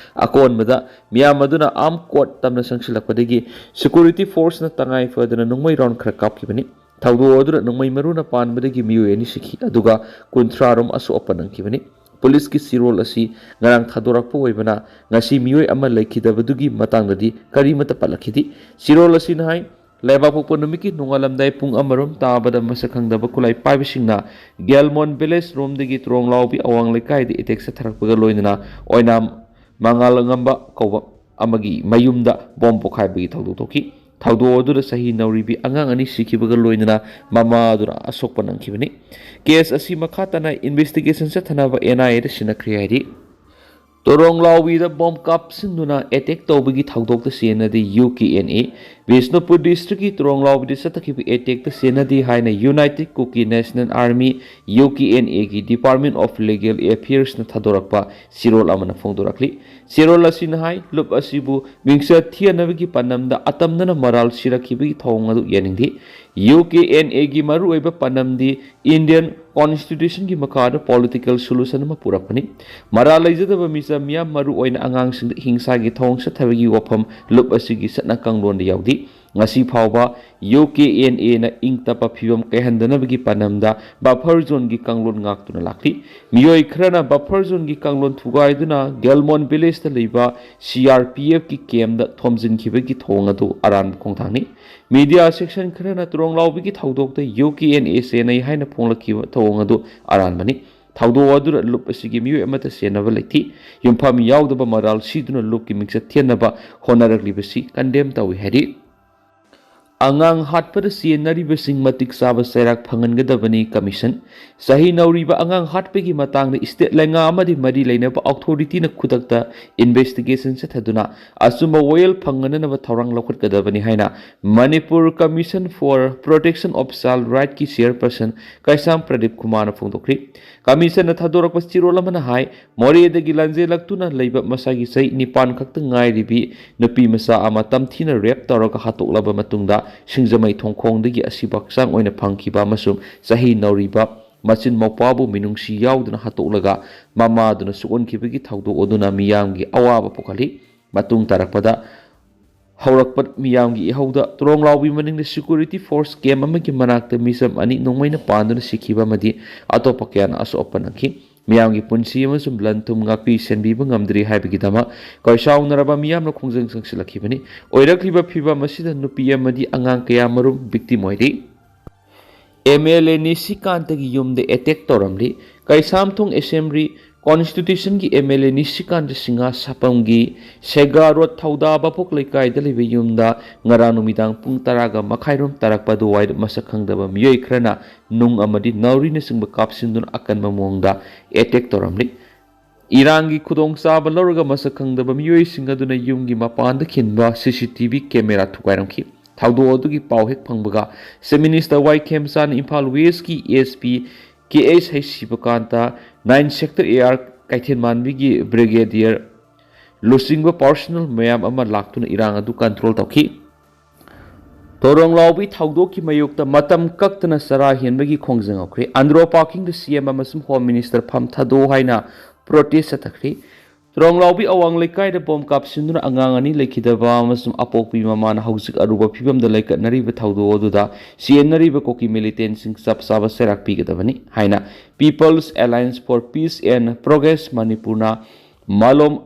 ꯑꯀꯣꯟꯕꯗ ꯃꯤꯌꯥꯝ ꯑꯗꯨꯅ ꯑꯥꯔꯝ ꯀꯣꯔꯠ ꯇꯝꯅ ꯆꯪꯁꯤꯜꯂꯛꯄꯗꯒꯤ ꯁꯦꯀ꯭ꯌꯨꯔꯤꯇꯤ ꯐꯣꯔꯁꯅ ꯇꯉꯥꯏ ꯐꯗꯅ ꯅꯣꯡꯃꯩ ꯔꯥꯎꯟ ꯈꯔ ꯀꯥꯞꯈꯤꯕꯅꯤ꯫ ꯊꯧꯗꯣꯛ ꯑꯗꯨꯗ ꯅꯣꯡꯃꯩ ꯃꯔꯨꯅ ꯄꯥꯟꯕꯗꯒꯤ ꯃꯤꯑꯣꯏ ꯑꯅꯤ ꯁꯤꯈꯤ, ꯑꯗꯨꯒ ꯀꯨꯟꯊ꯭ꯔꯥ ꯔꯣꯝ ꯑꯁꯣꯛ ꯑꯄꯟ ꯅꯪꯈꯤꯕꯅꯤ꯫ ꯄꯨꯂꯤꯁꯀꯤ ꯆꯦꯔꯣꯜ ꯑꯁꯤ ꯉꯔꯥꯡ ꯊꯥꯗꯣꯔꯛꯄ ꯑꯣꯏꯕꯅ ꯉꯁꯤ ꯃꯤꯑꯣꯏ ꯑꯃ ꯂꯩꯈꯤꯗꯕꯗꯨꯒꯤ ꯃꯇꯥꯡꯗꯗꯤ ꯀꯔꯤꯃꯠꯇ ꯄꯜꯂꯛꯈꯤꯗꯦ꯫ ꯆꯦꯔꯣꯜ ꯑꯁꯤꯅ ꯍꯥꯏ, ꯂꯩꯕꯥꯛꯄꯣꯛꯄ ꯅꯨꯃꯤꯠꯀꯤ ꯅꯣꯡꯉꯥꯜꯂꯝꯗꯥꯏ ꯄꯨꯡ ꯑꯃꯔꯣꯝ ꯇꯥꯕꯗ ꯃꯁꯛ ꯈꯪꯗꯕ ꯈꯨꯠꯂꯥꯏ ꯄꯥꯏꯕꯁꯤꯡꯅ ꯒꯦꯜꯃꯣꯟ ꯚꯤꯂꯦꯖ ꯔꯣꯝꯗꯒꯤ ꯇ꯭ꯔꯣꯡꯂꯥꯎꯕꯤ ꯑꯋꯥꯡ ꯂꯩꯀꯥꯏꯗ ꯑꯦꯇꯦꯛ ꯆꯠꯊꯔꯛꯄꯒ ꯂꯣꯏꯅꯅ ꯑꯣꯏꯅꯥꯝ ꯃꯉꯥꯜꯉꯝꯕ ꯀꯧꯕ ꯑꯃꯒꯤ ꯃꯌꯨꯝꯗ ꯕꯣꯝ ꯄꯣꯈꯥꯏꯕꯒꯤ ꯊꯧꯗꯣꯛ ꯊꯣꯛꯈꯤ꯫ ꯊꯧꯗꯣꯛ ꯑꯗꯨꯗ ꯆꯍꯤ ꯅꯧꯔꯤꯕꯤ ꯑꯉꯥꯡ ꯑꯅꯤ ꯁꯤꯈꯤꯕꯒ ꯂꯣꯏꯅꯅ ꯃꯃꯥ ꯑꯗꯨꯅ ꯑꯁꯣꯛꯄ ꯅꯪꯈꯤꯕꯅꯤ꯫ ꯀꯦꯁ ꯑꯁꯤ ꯃꯈꯥ ꯇꯥꯅ ꯏꯟꯚꯦꯁꯇꯤꯒꯦꯁꯟ ꯆꯠꯊꯅꯕ ꯑꯦꯟ ꯑꯥꯏ ꯑꯦꯗ ꯁꯤꯟꯅꯈ꯭ꯔꯦ ꯍꯥꯏꯔꯤ꯫ ꯇꯣꯔꯣꯡꯂꯥꯎꯕꯤꯗ ꯕꯣꯝ ꯀꯥꯞꯁꯤꯟꯗꯨꯅ ꯑꯦꯇꯦꯛ ꯇꯧꯕꯒꯤ ꯊꯧꯗꯣꯛꯇ ꯆꯦꯟꯅꯗꯦ U K N A. Bishnupur ꯗꯤꯁꯇ꯭ꯔꯤꯛꯀꯤ ꯇꯣꯔꯣꯡꯂꯥꯎꯕꯤꯗ ꯆꯠꯊꯈꯤꯕ ꯑꯦꯇꯦꯛꯇ ꯆꯦꯟꯅꯗꯦ ꯍꯥꯏꯅ united Kuki national army, U K N ꯑꯦꯒꯤ ꯗꯤꯄꯥꯔꯠꯃꯦꯟ ꯑꯣꯐ ꯂꯤꯒꯦꯜ ꯑꯦꯐꯤꯌꯔꯁꯅ ꯊꯥꯗꯣꯔꯛꯄ ꯆꯦꯔꯣꯜ ꯑꯃꯅ ꯐꯣꯡꯗꯣꯔꯛꯂꯤ꯫ ꯆꯦꯔꯣꯜ ꯑꯁꯤꯅ ꯍꯥꯏ, ꯂꯨꯞ ꯑꯁꯤꯕꯨ ꯃꯤꯡꯆꯠ ꯊꯤꯍꯟꯅꯕꯒꯤ ꯄꯥꯟꯗꯝꯗ ꯑꯇꯝꯅꯅ ꯃꯔꯥꯜ ꯁꯤꯔꯛꯈꯤꯕꯒꯤ ꯊꯧꯑꯣꯡ ꯑꯗꯨ ꯌꯥꯅꯤꯡꯗꯦ꯫ ꯌꯨ ꯀꯦ ꯑꯦꯟ ꯑꯦꯒꯤ ꯃꯔꯨꯑꯣꯏꯕ ꯄꯥꯟꯗꯝꯗꯤ ꯏꯟꯗꯤꯌꯟ ꯀꯣꯟꯁꯇꯤꯇ꯭ꯌꯨꯁꯟꯒꯤ ꯃꯈꯥꯗ ꯄꯣꯂꯤꯇꯤꯀꯦꯜ ꯁꯣꯂꯨꯁꯟ ꯑꯃ ꯄꯨꯔꯛꯄꯅꯤ꯫ ꯃꯔꯥꯜ ꯂꯩꯖꯗꯕ ꯃꯤꯆꯝ ꯃꯤꯌꯥꯝ, ꯃꯔꯨꯑꯣꯏꯅ ꯑꯉꯥꯡꯁꯤꯡꯗ ꯍꯤꯡꯁꯥꯒꯤ ꯊꯧꯑꯣꯡ ꯆꯠꯊꯕꯒꯤ ꯋꯥꯐꯝ ꯂꯨꯞ ꯑꯁꯤꯒꯤ ꯆꯠꯅ ꯀꯥꯡꯂꯣꯟꯗ ꯌꯥꯎꯗꯦ꯫ ꯉꯁꯤ ꯐꯥꯎꯕ ꯌꯨ ꯀꯦ ꯑꯦꯟ ꯑꯦꯅ ꯏꯪ ꯇꯞꯄ ꯐꯤꯕꯝ ꯀꯥꯏꯍꯟꯗꯅꯕꯒꯤ ꯄꯥꯟꯗꯝꯗ ꯕꯐꯔ ꯖꯣꯟꯒꯤ ꯀꯥꯡꯂꯣꯟ ꯉꯥꯛꯇꯨꯅ ꯂꯥꯛꯂꯤ꯫ ꯃꯤꯑꯣꯏ ꯈꯔꯅ ꯕꯐꯔ ꯖꯣꯟꯒꯤ ꯀꯥꯡꯂꯣꯟ ꯊꯨꯒꯥꯏꯗꯨꯅ ꯒꯦꯜꯃꯣꯟ ꯚꯤꯂꯦꯖꯇ ꯂꯩꯕ ꯁꯤ ꯑꯥꯔ ꯄꯤ ꯑꯦꯐꯀꯤ ꯀꯦꯝꯗ ꯊꯣꯝꯖꯤꯟꯈꯤꯕꯒꯤ ꯊꯧꯑꯣꯡ ꯑꯗꯨ ꯑꯔꯥꯟꯕ ꯈꯣꯡꯊꯥꯡꯅꯤ꯫ ꯃꯤꯗꯤꯌꯥ ꯁꯦꯛꯁꯟ ꯈꯔꯅ ꯇ꯭ꯔꯣꯡꯂꯥꯎꯕꯤꯒꯤ ꯊꯧꯗꯣꯛꯇ ꯌꯨ ꯀꯦ ꯑꯦꯟ ꯑꯦ ꯆꯦꯟꯅꯩ ꯍꯥꯏꯅ ꯐꯣꯡꯂꯛꯈꯤꯕ ꯊꯧꯑꯣꯡ ꯑꯗꯨ ꯑꯔꯥꯟꯕꯅꯤ꯫ ꯊꯧꯗꯣꯛ ꯑꯗꯨꯗ ꯂꯨꯞ ꯑꯁꯤꯒꯤ ꯃꯤꯑꯣꯏ ꯑꯃꯠꯇ ꯆꯦꯟꯅꯕ ꯂꯩꯇꯦ꯫ ꯌꯨꯝꯐꯝ ꯌꯥꯎꯗꯕ ꯃꯔꯥꯜ ꯁꯤꯗꯨꯅ ꯂꯨꯞꯀꯤ ꯃꯤꯡꯆꯠ ꯊꯤꯍꯟꯅꯕ ꯍꯣꯠꯅꯔꯛꯂꯤꯕꯁꯤ ꯀꯟꯗꯦꯝ ꯇꯧꯏ ꯍꯥꯏꯔꯤ꯫ ꯑꯉꯥꯡ ꯍꯥꯠꯄꯗ ꯆꯦꯟꯅꯔꯤꯕꯁꯤꯡ ꯃꯇꯤꯛ ꯆꯥꯕ ꯆꯩꯔꯥꯛ ꯐꯪꯍꯟꯒꯗꯕꯅꯤ꯫ ꯀꯃꯤꯁꯟ ꯆꯍꯤ ꯅꯧꯔꯤꯕ ꯑꯉꯥꯡ ꯍꯥꯠꯄꯒꯤ ꯃꯇꯥꯡꯗ ꯏꯁꯇꯦꯠ ꯂꯩꯉꯥꯛ ꯑꯃꯗꯤ ꯃꯔꯤ ꯂꯩꯅꯕ ꯑꯣꯊꯣꯔꯤꯇꯤꯅ ꯈꯨꯗꯛꯇ ꯏꯟꯚꯦꯁꯇꯤꯒꯦꯁꯟ ꯆꯠꯊꯗꯨꯅ ꯑꯆꯨꯝꯕ ꯋꯥꯌꯦꯜ ꯐꯪꯍꯟꯅꯅꯕ ꯊꯧꯔꯥꯡ ꯂꯧꯈꯠꯀꯗꯕꯅꯤ ꯍꯥꯏꯅ Manipur commission for protection of child ꯔꯥꯏꯠꯀꯤ ꯆꯤꯌꯔꯄꯔꯁꯟ ꯀꯩꯁꯥꯝ ꯄ꯭ꯔꯗꯤꯞ ꯀꯨꯃꯥꯔꯅ ꯐꯣꯡꯗꯣꯛꯈ꯭ꯔꯤ꯫ ꯀꯃꯤꯁꯟꯅ ꯊꯥꯗꯣꯔꯛꯄ ꯆꯦꯔꯣꯜ ꯑꯃꯅ ꯍꯥꯏ, ꯃꯣꯔꯦꯗꯒꯤ ꯂꯥꯟꯖꯦꯜꯂꯛꯇꯨꯅ ꯂꯩꯕ ꯃꯁꯥꯒꯤ ꯆꯍꯤ ꯅꯤꯄꯥꯟ ꯈꯛꯇ ꯉꯥꯏꯔꯤꯕꯤ ꯅꯨꯄꯤ ꯃꯆꯥ ꯑꯃ ꯇꯝꯊꯤꯅ ꯔꯦꯞ ꯇꯧꯔꯒ ꯍꯥꯠꯇꯣꯛꯂꯕ ꯃꯇꯨꯡꯗ ꯁꯤꯡꯖꯃꯩ ꯊꯣꯡꯈꯣꯡꯗꯒꯤ ꯑꯁꯤꯕ ꯍꯛꯆꯥꯡ ꯑꯣꯏꯅ ꯐꯪꯈꯤꯕ ꯑꯃꯁꯨꯡ ꯆꯍꯤ ꯅꯧꯔꯤꯕ ꯃꯆꯤꯟ ꯃꯧꯄ꯭ꯋꯥꯕꯨ ꯃꯤꯅꯨꯡꯁꯤ ꯌꯥꯎꯗꯅ ꯍꯥꯠꯇꯣꯛꯂꯒ ꯃꯃꯥꯗꯨꯅ ꯁꯣꯛꯍꯟꯈꯤꯕꯒꯤ ꯊꯧꯗꯣꯛ ꯑꯗꯨꯅ ꯃꯤꯌꯥꯝꯒꯤ ꯑꯋꯥꯕ ꯄꯣꯛꯍꯜꯂꯤ꯫ ꯃꯇꯨꯡ ꯇꯥꯔꯛꯄꯗ ꯍꯧꯔꯛꯄ ꯃꯤꯌꯥꯝꯒꯤ ꯏꯍꯧꯗ ꯇꯣꯔꯣꯡꯂꯥꯎꯕꯤ ꯃꯅꯤꯡꯗ ꯁꯦꯀ꯭ꯌꯨꯔꯤꯇꯤ ꯐꯣꯔꯁ ꯀꯦꯝ ꯑꯃꯒꯤ ꯃꯅꯥꯛꯇ ꯃꯤꯆꯝ ꯑꯅꯤ ꯅꯣꯡꯃꯩꯅ ꯄꯥꯟꯗꯨꯅ ꯁꯤꯈꯤꯕ ꯑꯃꯗꯤ ꯑꯇꯣꯞꯄ ꯀꯌꯥꯅ ꯑꯁꯣꯛ ꯑꯄꯟ ꯅꯪꯈꯤ꯫ ꯃꯤꯌꯥꯝꯒꯤ ꯄꯨꯟꯁꯤ ꯑꯃꯁꯨꯡ ꯂꯟ ꯊꯨꯝ ꯉꯥꯛꯄꯤ ꯁꯦꯟꯕꯤꯕ ꯉꯝꯗ꯭ꯔꯤ ꯍꯥꯏꯕꯒꯤꯗꯃꯛ ꯀꯣꯏꯁꯥꯎꯅꯔꯕ ꯃꯤꯌꯥꯝꯅ ꯈꯣꯡꯖꯪ ꯆꯪꯁꯤꯜꯂꯛꯈꯤꯕꯅꯤ꯫ ꯑꯣꯏꯔꯛꯂꯤꯕ ꯐꯤꯚꯝ ꯑꯁꯤꯗ ꯅꯨꯄꯤ ꯑꯃꯗꯤ ꯑꯉꯥꯡ ꯀꯌꯥ ꯃꯔꯨꯝ ꯚꯤꯛꯇꯤꯝ ꯑꯣꯏꯔꯤ꯫ ꯑꯦꯝ ꯑꯦꯜ ꯑꯦ ꯅꯤꯁꯤꯀꯥꯟꯇꯒꯤ ꯌꯨꯝꯗ ꯑꯦꯇꯦꯛ ꯇꯧꯔꯝꯂꯤ꯫ ꯀꯩꯁꯥꯝꯊꯣꯡ ꯑꯦꯁꯦꯝꯕ꯭ꯂꯤ ꯀꯣꯟꯁꯇꯤꯇ꯭ꯌꯨꯁꯟꯒꯤ M L A Nishikant Singh ꯁꯥꯄꯝꯒꯤ ꯁꯦꯒꯥ ꯔꯣꯗ ꯊꯧꯗꯥ ꯕꯥꯄꯣꯛ ꯂꯩꯀꯥꯏꯗ ꯂꯩꯕ ꯌꯨꯝꯗ ꯉꯔꯥꯡ ꯅꯨꯃꯤꯗꯥꯡ ꯄꯨꯡ ꯇꯔꯥꯒ ꯃꯈꯥꯏꯔꯣꯝ ꯇꯥꯔꯛꯄ ꯑꯗꯨꯋꯥꯏꯗ ꯃꯁꯛ ꯈꯪꯗꯕ ꯃꯤꯑꯣꯏ ꯈꯔꯅ ꯅꯨꯡ ꯑꯃꯗꯤ ꯅꯥꯎꯔꯤꯅꯆꯤꯡꯕ ꯀꯥꯞꯁꯤꯟꯗꯨꯅ ꯑꯀꯟꯕ ꯃꯑꯣꯡꯗ ꯑꯦꯇꯦꯛ ꯇꯧꯔꯝꯂꯤ꯫ ꯏꯔꯥꯡꯒꯤ ꯈꯨꯗꯣꯡꯆꯥꯕ ꯂꯧꯔꯒ ꯃꯁꯛ ꯈꯪꯗꯕ ꯃꯤꯑꯣꯏꯁꯤꯡ ꯑꯗꯨꯅ ꯌꯨꯝꯒꯤ ꯃꯄꯥꯟꯗ ꯈꯤꯟꯕ ꯁꯤ ꯁꯤ ꯇꯤ ꯚꯤ ꯀꯦꯃꯦꯔꯥ ꯊꯨꯒꯥꯏꯔꯝꯈꯤ꯫ ꯊꯧꯗꯣꯛ ꯑꯗꯨꯒꯤ ꯄꯥꯎ ꯍꯦꯛ ꯐꯪꯕꯒ chief minister Y Khemchand, Imphal ꯋꯦꯁꯀꯤ ꯑꯦꯁ ꯄꯤ ꯀꯦ ꯑꯩꯆ ꯍꯩꯁ Shivakant, nine sector A R ꯀꯩꯊꯦꯜꯃꯥꯟꯕꯤꯒꯤ ꯕ꯭ꯔꯤꯒꯦꯗꯤꯌꯔ ꯂꯨꯆꯤꯡꯕ ꯄꯥꯔꯁꯣꯅꯦꯜ ꯃꯌꯥꯝ ꯑꯃ ꯂꯥꯛꯇꯨꯅ ꯏꯔꯥꯡ ꯑꯗꯨ ꯀꯟꯇ꯭ꯔꯣꯜ ꯇꯧꯈꯤ꯫ ꯇꯣꯔꯣꯡꯂꯥꯎꯕꯤ ꯊꯧꯗꯣꯛꯀꯤ ꯃꯥꯌꯣꯛꯇ ꯃꯇꯝ ꯀꯛꯇꯅ ꯆꯔꯥ ꯍꯦꯟꯕꯒꯤ ꯈꯣꯡꯖꯪ ꯍꯧꯈ꯭ꯔꯦ꯫ ꯑꯟꯗ꯭ꯔꯣ ꯄꯥꯔꯀꯤꯡꯗ ꯁꯤ ꯑꯦꯝ ꯑꯃꯁꯨꯡ ꯍꯣꯝ ꯃꯤꯅꯤꯁꯇꯔ ꯐꯝ ꯊꯥꯗꯣꯛꯎ ꯍꯥꯏꯅ ꯄ꯭ꯔꯣꯇꯦꯁ ꯆꯠꯊꯈ꯭ꯔꯤ꯫ ꯇꯣꯔꯣꯡꯂꯥꯎꯕꯤ ꯑꯋꯥꯡ ꯂꯩꯀꯥꯏꯗ ꯕꯣꯝ ꯀꯥꯞꯁꯤꯟꯗꯨꯅ ꯑꯉꯥꯡ ꯑꯅꯤ ꯂꯩꯈꯤꯗꯕ ꯑꯃꯁꯨꯡ ꯑꯄꯣꯛꯄꯤ ꯃꯃꯥꯅ ꯍꯧꯖꯤꯛ ꯑꯔꯨꯕ ꯐꯤꯕꯝꯗ ꯂꯩꯈꯠꯅꯔꯤꯕ ꯊꯧꯗꯣꯛ ꯑꯗꯨꯗ ꯆꯦꯟꯅꯔꯤꯕ ꯀꯨꯀꯤ ꯃꯤꯂꯤꯇꯦꯟꯁꯤꯡ ꯆꯞ ꯆꯥꯕ ꯆꯩꯔꯥꯛ ꯄꯤꯒꯗꯕꯅꯤ ꯍꯥꯏꯅ People's Alliance for Peace and Progress ꯃꯅꯤꯄꯨꯔꯅ ꯃꯥꯂꯣꯝ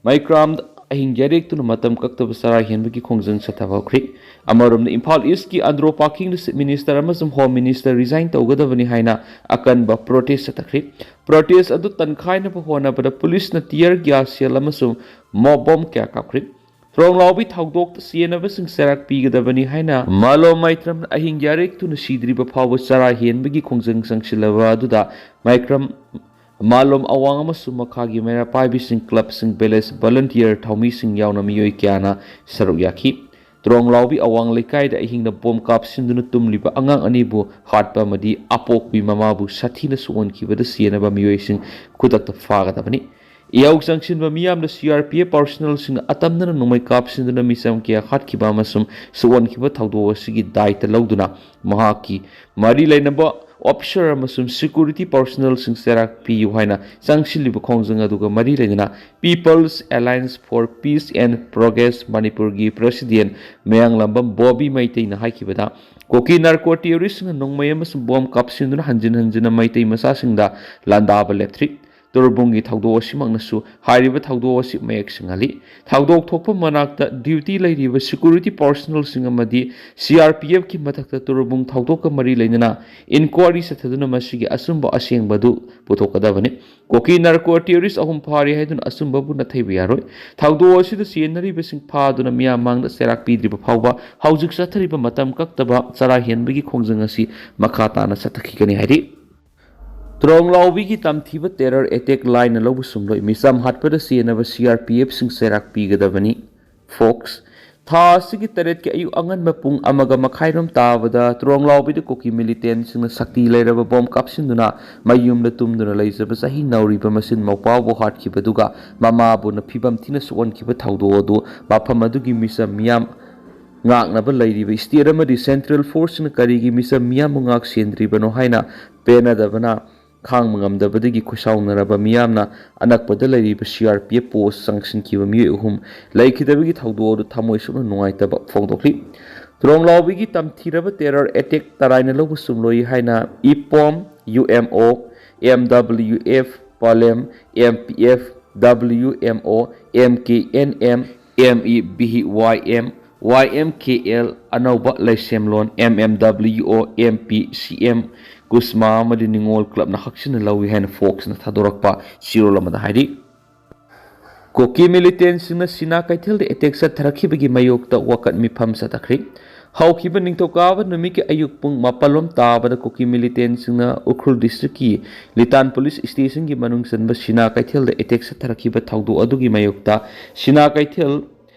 ꯃꯩꯀ꯭ꯔꯥꯝꯗ ꯑꯍꯤꯡ ꯌꯥꯔꯦꯛꯇꯨꯅ ꯃꯇꯝ ꯀꯛꯇꯕ ꯆꯔꯥ ꯍꯦꯟꯕꯒꯤ ꯈꯣꯡꯖꯪ ꯆꯠꯊꯕ ꯍꯧꯈ꯭ꯔꯤ꯫ ꯑꯃꯔꯣꯝꯗ ꯏꯝꯐꯥꯜ ꯏꯁꯀꯤ ꯑꯟꯗ꯭ꯔꯣ ꯄꯥꯔꯀꯤꯡꯗ ꯆꯤꯐ ꯃꯤꯅꯤꯁꯇꯔ ꯑꯃꯁꯨꯡ ꯍꯣꯝ ꯃꯤꯅꯤꯁꯇꯔ ꯔꯤꯖꯥꯏꯟ ꯇꯧꯒꯗꯕꯅꯤ ꯍꯥꯏꯅ ꯑꯀꯟꯕ ꯄ꯭ꯔꯣꯇꯦꯁ ꯆꯠꯊꯈ꯭ꯔꯤ꯫ ꯄ꯭ꯔꯣꯇꯦꯁ ꯑꯗꯨ ꯇꯟꯈꯥꯏꯅꯕ ꯍꯣꯠꯅꯕꯗ ꯄꯨꯂꯤꯁꯅ ꯇꯤꯌꯔ ꯒ꯭ꯌꯥꯁ ꯁꯦꯜ ꯑꯃꯁꯨꯡ ꯃꯣꯞ ꯕꯣꯝ ꯀꯌꯥ ꯀꯥꯞꯈ꯭ꯔꯤ꯫ ꯇ꯭ꯔꯣꯡꯂꯥꯎꯕꯤ ꯊꯧꯗꯣꯛꯇ ꯆꯦꯟꯅꯕꯁꯤꯡ ꯆꯩꯔꯥꯛ ꯄꯤꯒꯗꯕꯅꯤ ꯍꯥꯏꯅ ꯃꯥꯂꯣꯝ ꯃꯩꯇ꯭ꯔꯝꯅ ꯑꯍꯤꯡ ꯌꯥꯔꯦꯛꯇꯨꯅ ꯁꯤꯗ꯭ꯔꯤꯕ ꯐꯥꯎꯕ ꯆꯔꯥ ꯍꯦꯟꯕꯒꯤ ꯈꯣꯡꯖꯪ ꯆꯪꯁꯤꯜꯂꯕ ꯑꯗꯨꯗ ꯃꯩꯇ꯭ꯔꯝ ꯃꯥꯂꯣꯝ ꯑꯋꯥꯡ ꯑꯃꯁꯨꯡ ꯃꯈꯥꯒꯤ ꯃꯩꯔꯥ ꯄꯥꯏꯕꯤꯁꯤꯡ, ꯀ꯭ꯂꯕꯁꯤꯡ, ꯚꯤꯂꯦꯖ ꯚꯣꯂꯨꯟꯇꯤꯌꯔ ꯊꯧꯃꯤꯁꯤꯡ ꯌꯥꯎꯅ ꯃꯤꯑꯣꯏ ꯀꯌꯥꯅ ꯁꯔꯨꯛ ꯌꯥꯈꯤ꯫ ꯇ꯭ꯔꯣꯡꯂꯥꯎꯕꯤ ꯑꯋꯥꯡ ꯂꯩꯀꯥꯏꯗ ꯑꯍꯤꯡꯗ ꯕꯣꯝ ꯀꯥꯞꯁꯤꯟꯗꯨꯅ ꯇꯨꯝꯂꯤꯕ ꯑꯉꯥꯡ ꯑꯅꯤꯕꯨ ꯍꯥꯠꯄ ꯑꯃꯗꯤ ꯑꯄꯣꯛꯄꯤ ꯃꯃꯥꯕꯨ ꯁꯥꯊꯤꯅ ꯁꯣꯛꯍꯟꯈꯤꯕꯗ ꯆꯦꯟꯅꯕ ꯃꯤꯑꯣꯏꯁꯤꯡ ꯈꯨꯗꯛꯇ ꯐꯥꯒꯗꯕꯅꯤ꯫ ꯏꯍꯧ ꯆꯪꯁꯤꯟꯕ ꯃꯤꯌꯥꯝꯗ ꯁꯤ ꯑꯥꯔ ꯄꯤ ꯑꯦꯐ ꯄꯥꯔꯁꯣꯅꯦꯜꯁꯤꯡꯅ ꯑꯇꯝꯅꯅ ꯅꯣꯡꯃꯩ ꯀꯥꯞꯁꯤꯟꯗꯨꯅ ꯃꯤꯆꯝ ꯀꯌꯥ ꯍꯥꯠꯈꯤꯕ ꯑꯃꯁꯨꯡ ꯁꯣꯛꯍꯟꯈꯤꯕ ꯊꯧꯗꯣꯛ ꯑꯁꯤꯒꯤ ꯗꯥꯏꯇ ꯂꯧꯗꯨꯅ ꯃꯍꯥꯛꯀꯤ ꯃꯔꯤ ꯂꯩꯅꯕ ꯑꯣꯐꯤꯁꯔ ꯑꯃꯁꯨꯡ ꯁꯦꯀ꯭ꯌꯨꯔꯤꯇꯤ ꯄꯥꯔꯁꯣꯅꯦꯜꯁꯤꯡ ꯆꯩꯔꯥꯛ ꯄꯤꯌꯨ ꯍꯥꯏꯅ ꯆꯪꯁꯤꯜꯂꯤꯕ ꯈꯣꯡꯖꯪ ꯑꯗꯨꯒ ꯃꯔꯤ ꯂꯩꯅꯅ People's Alliance for Peace and Progress ꯃꯅꯤꯄꯨꯔꯒꯤ ꯄ꯭ꯔꯦꯁꯤꯗꯦꯟ ꯃꯌꯥꯡꯂꯝꯕꯝ ꯕꯣꯕꯤ ꯃꯩꯇꯩꯅ ꯍꯥꯏꯈꯤꯕꯗ, ꯀꯨꯀꯤ ꯅꯥꯔꯀꯣ ꯇꯦꯔꯣꯔꯤꯁꯁꯤꯡꯅ ꯅꯣꯡꯃꯩ ꯑꯃꯁꯨꯡ ꯕꯣꯝ ꯀꯥꯞꯁꯤꯟꯗꯨꯅ ꯍꯟꯖꯤꯟ ꯍꯟꯖꯤꯟꯅ ꯃꯩꯇꯩ ꯃꯆꯥꯁꯤꯡꯗ ꯂꯥꯟꯗꯥꯕ ꯂꯦꯞꯇ꯭ꯔꯤ꯫ ꯇꯨꯔꯕꯨꯡꯒꯤ ꯊꯧꯗꯣꯛ ꯑꯁꯤꯃꯛꯅꯁꯨ ꯍꯥꯏꯔꯤꯕ ꯊꯧꯗꯣꯛ ꯑꯁꯤ ꯃꯌꯦꯛ ꯁꯦꯡꯍꯜꯂꯤ꯫ ꯊꯧꯗꯣꯛ ꯊꯣꯛꯄ ꯃꯅꯥꯛꯇ ꯗ꯭ꯌꯨꯇꯤ ꯂꯩꯔꯤꯕ ꯁꯦꯀ꯭ꯌꯨꯔꯤꯇꯤ ꯄꯥꯔꯁꯣꯅꯦꯜꯁꯤꯡ ꯑꯃꯗꯤ ꯁꯤ ꯑꯥꯔ ꯄꯤ ꯑꯦꯐꯀꯤ ꯃꯊꯛꯇ ꯇꯨꯔꯕꯨꯡ ꯊꯧꯗꯣꯛꯀ ꯃꯔꯤ ꯂꯩꯅꯅ ꯏꯟꯀ꯭ꯋꯥꯔꯤ ꯆꯠꯊꯗꯨꯅ ꯃꯁꯤꯒꯤ ꯑꯆꯨꯝꯕ ꯑꯁꯦꯡꯕ ꯑꯗꯨ ꯄꯨꯊꯣꯛꯀꯗꯕꯅꯤ꯫ ꯀꯨꯀꯤ ꯅꯥꯔꯀꯣ ꯇꯦꯔꯣꯔꯤꯁ ꯑꯍꯨꯝ ꯐꯥꯔꯦ ꯍꯥꯏꯗꯨꯅ ꯑꯆꯨꯝꯕꯕꯨ ꯅꯥꯊꯩꯕ ꯌꯥꯔꯣꯏ꯫ ꯊꯧꯗꯣꯛ ꯑꯁꯤꯗ ꯆꯦꯟꯅꯔꯤꯕꯁꯤꯡ ꯐꯥꯗꯨꯅ ꯃꯤꯌꯥꯝ ꯃꯥꯡꯗ ꯆꯩꯔꯥꯛ ꯄꯤꯗ꯭ꯔꯤꯕ ꯐꯥꯎꯕ ꯍꯧꯖꯤꯛ ꯆꯠꯊꯔꯤꯕ ꯃꯇꯝ ꯀꯛꯇꯕ ꯆꯔꯥ ꯍꯦꯟꯕꯒꯤ ꯈꯣꯡꯖꯪ ꯑꯁꯤ ꯃꯈꯥ ꯇꯥꯅ ꯆꯠꯊꯈꯤꯒꯅꯤ ꯍꯥꯏꯔꯤ꯫ ꯇ꯭ꯔꯣꯡꯂꯥꯎꯕꯤꯒꯤ ꯇꯝꯊꯤꯕ ꯇꯦꯔꯔ ꯑꯦꯇꯦꯛ ꯂꯥꯏꯅ ꯂꯧꯕ ꯁꯨꯝꯂꯣꯏ꯫ ꯃꯤꯆꯝ ꯍꯥꯠꯄꯗ ꯆꯦꯟꯅꯕ ꯁꯤ ꯑꯥꯔ ꯄꯤ ꯑꯦꯐꯁꯤꯡ ꯆꯩꯔꯥꯛ ꯄꯤꯒꯗꯕꯅꯤ꯫ ꯐꯣꯛꯁ꯫ ꯊꯥ ꯑꯁꯤꯒꯤ ꯇꯔꯦꯠꯀꯤ ꯑꯌꯨꯛ ꯑꯉꯟꯕ ꯄꯨꯡ ꯑꯃꯒ ꯃꯈꯥꯏꯔꯣꯝ ꯇꯥꯕꯗ ꯇ꯭ꯔꯣꯡꯂꯥꯎꯕꯤꯗ ꯀꯨꯀꯤ ꯃꯤꯂꯤꯇꯦꯟꯁꯤꯡꯅ ꯁꯛꯇꯤ ꯂꯩꯔꯕ ꯕꯣꯝ ꯀꯥꯞꯁꯤꯟꯗꯨꯅ ꯃꯌꯨꯝꯗ ꯇꯨꯝꯗꯨꯅ ꯂꯩꯖꯕ ꯆꯍꯤ ꯅꯧꯔꯤꯕ ꯃꯆꯤꯟ ꯃꯧꯄ꯭ꯋꯥꯕꯨ ꯍꯥꯠꯈꯤꯕꯗꯨꯒ ꯃꯃꯥꯕꯨꯅ ꯐꯤꯕꯝ ꯊꯤꯅ ꯁꯣꯛꯍꯟꯈꯤꯕ ꯊꯧꯗꯣꯛ ꯑꯗꯨ ꯃꯐꯝ ꯑꯗꯨꯒꯤ ꯃꯤꯆꯝ ꯃꯤꯌꯥꯝ ꯉꯥꯛꯅꯕ ꯂꯩꯔꯤꯕ ꯁ꯭ꯇꯦꯠ ꯑꯃꯗꯤ ꯁꯦꯟꯇ꯭ꯔꯦꯜ ꯐꯣꯔꯁꯁꯤꯡꯅ ꯀꯔꯤꯒꯤ ꯃꯤꯆꯝ ꯃꯤꯌꯥꯝꯕꯨ ꯉꯥꯛ ꯁꯦꯟꯗ꯭ꯔꯤꯕꯅꯣ ꯍꯥꯏꯅ ꯄꯦꯟꯅꯗꯕꯅ ꯈꯥꯡꯕ ꯉꯝꯗꯕꯗꯒꯤ ꯈꯣꯏꯁꯥꯎꯅꯔꯕ ꯃꯤꯌꯥꯝꯅ ꯑꯅꯛꯄꯗ ꯂꯩꯔꯤꯕ ꯁꯤ ꯑꯥꯔ ꯄꯤ ꯑꯦꯐ ꯄꯣꯁ ꯆꯪꯁꯤꯟꯈꯤꯕ ꯃꯤꯑꯣꯏ ꯑꯍꯨꯝ ꯂꯩꯈꯤꯗꯕꯒꯤ ꯊꯧꯗꯣꯛ ꯑꯗꯨ ꯊꯃꯣꯏ ꯁꯣꯛꯅ ꯅꯨꯡꯉꯥꯏꯇꯕ ꯐꯣꯡꯗꯣꯛꯂꯤ꯫ ꯇ꯭ꯔꯣꯡꯂꯥꯎꯕꯤꯒꯤ ꯇꯝꯊꯤꯔꯕ ꯇꯦꯔꯔ ꯑꯦꯇꯦꯛ ꯇꯔꯥꯏꯅ ꯂꯧꯕ ꯆꯨꯝꯂꯣꯏ ꯍꯥꯏꯅ ꯏꯄꯣꯝ, U M O, M W F ꯄꯥꯂꯦꯝ, M P F, W M O, M K N M, M E V Y M, Y M K L, ꯑꯅꯧꯕ ꯂꯩꯁꯦꯝꯂꯣꯟ, M M W O, M P C M, ꯀꯨꯁꯃꯥ ꯑꯃꯗꯤ ꯅꯤꯉꯣꯜ ꯀ꯭ꯂꯕꯅ ꯍꯛꯆꯤꯟꯅ ꯂꯧꯏ ꯍꯥꯏꯅ ꯐꯣꯛꯁꯅ ꯊꯥꯗꯣꯔꯛꯄ ꯆꯦꯔꯣꯜ ꯑꯃꯗ ꯍꯥꯏꯔꯤ꯫ ꯀꯨꯀꯤ ꯃꯤꯂꯤꯇꯦꯟꯁꯤꯡꯅ ꯁꯤꯅꯥ ꯀꯩꯊꯦꯜꯗ ꯑꯦꯇꯦꯛ ꯆꯠꯊꯔꯛꯈꯤꯕꯒꯤ ꯃꯥꯌꯣꯛꯇ ꯋꯥꯀꯠ ꯃꯤꯐꯝ ꯆꯠꯊꯈ꯭ꯔꯤ꯫ ꯍꯧꯈꯤꯕ ꯅꯤꯡꯊꯧꯀꯥꯕ ꯅꯨꯃꯤꯠꯀꯤ ꯑꯌꯨꯛ ꯄꯨꯡ ꯃꯥꯄꯜ ꯂꯣꯝ ꯇꯥꯕꯗ ꯀꯨꯀꯤ ꯃꯤꯂꯤꯇꯦꯟꯁꯤꯡꯅ ꯎꯈ꯭ꯔꯨꯜ ꯗꯤꯁꯇ꯭ꯔꯤꯛꯀꯤ ꯂꯤꯇꯥꯟ ꯄꯨꯂꯤꯁ ꯁ꯭ꯇꯦꯁꯟꯒꯤ ꯃꯅꯨꯡ ꯆꯟꯕ ꯁꯤꯅꯥ ꯀꯩꯊꯦꯜꯗ ꯑꯦꯇꯦꯛ ꯆꯠꯊꯔꯛꯈꯤꯕ ꯊꯧꯗꯣꯛ ꯑꯗꯨꯒꯤ ꯃꯥꯌꯣꯛꯇ ꯁꯤꯅꯥ ꯀꯩꯊꯦꯜ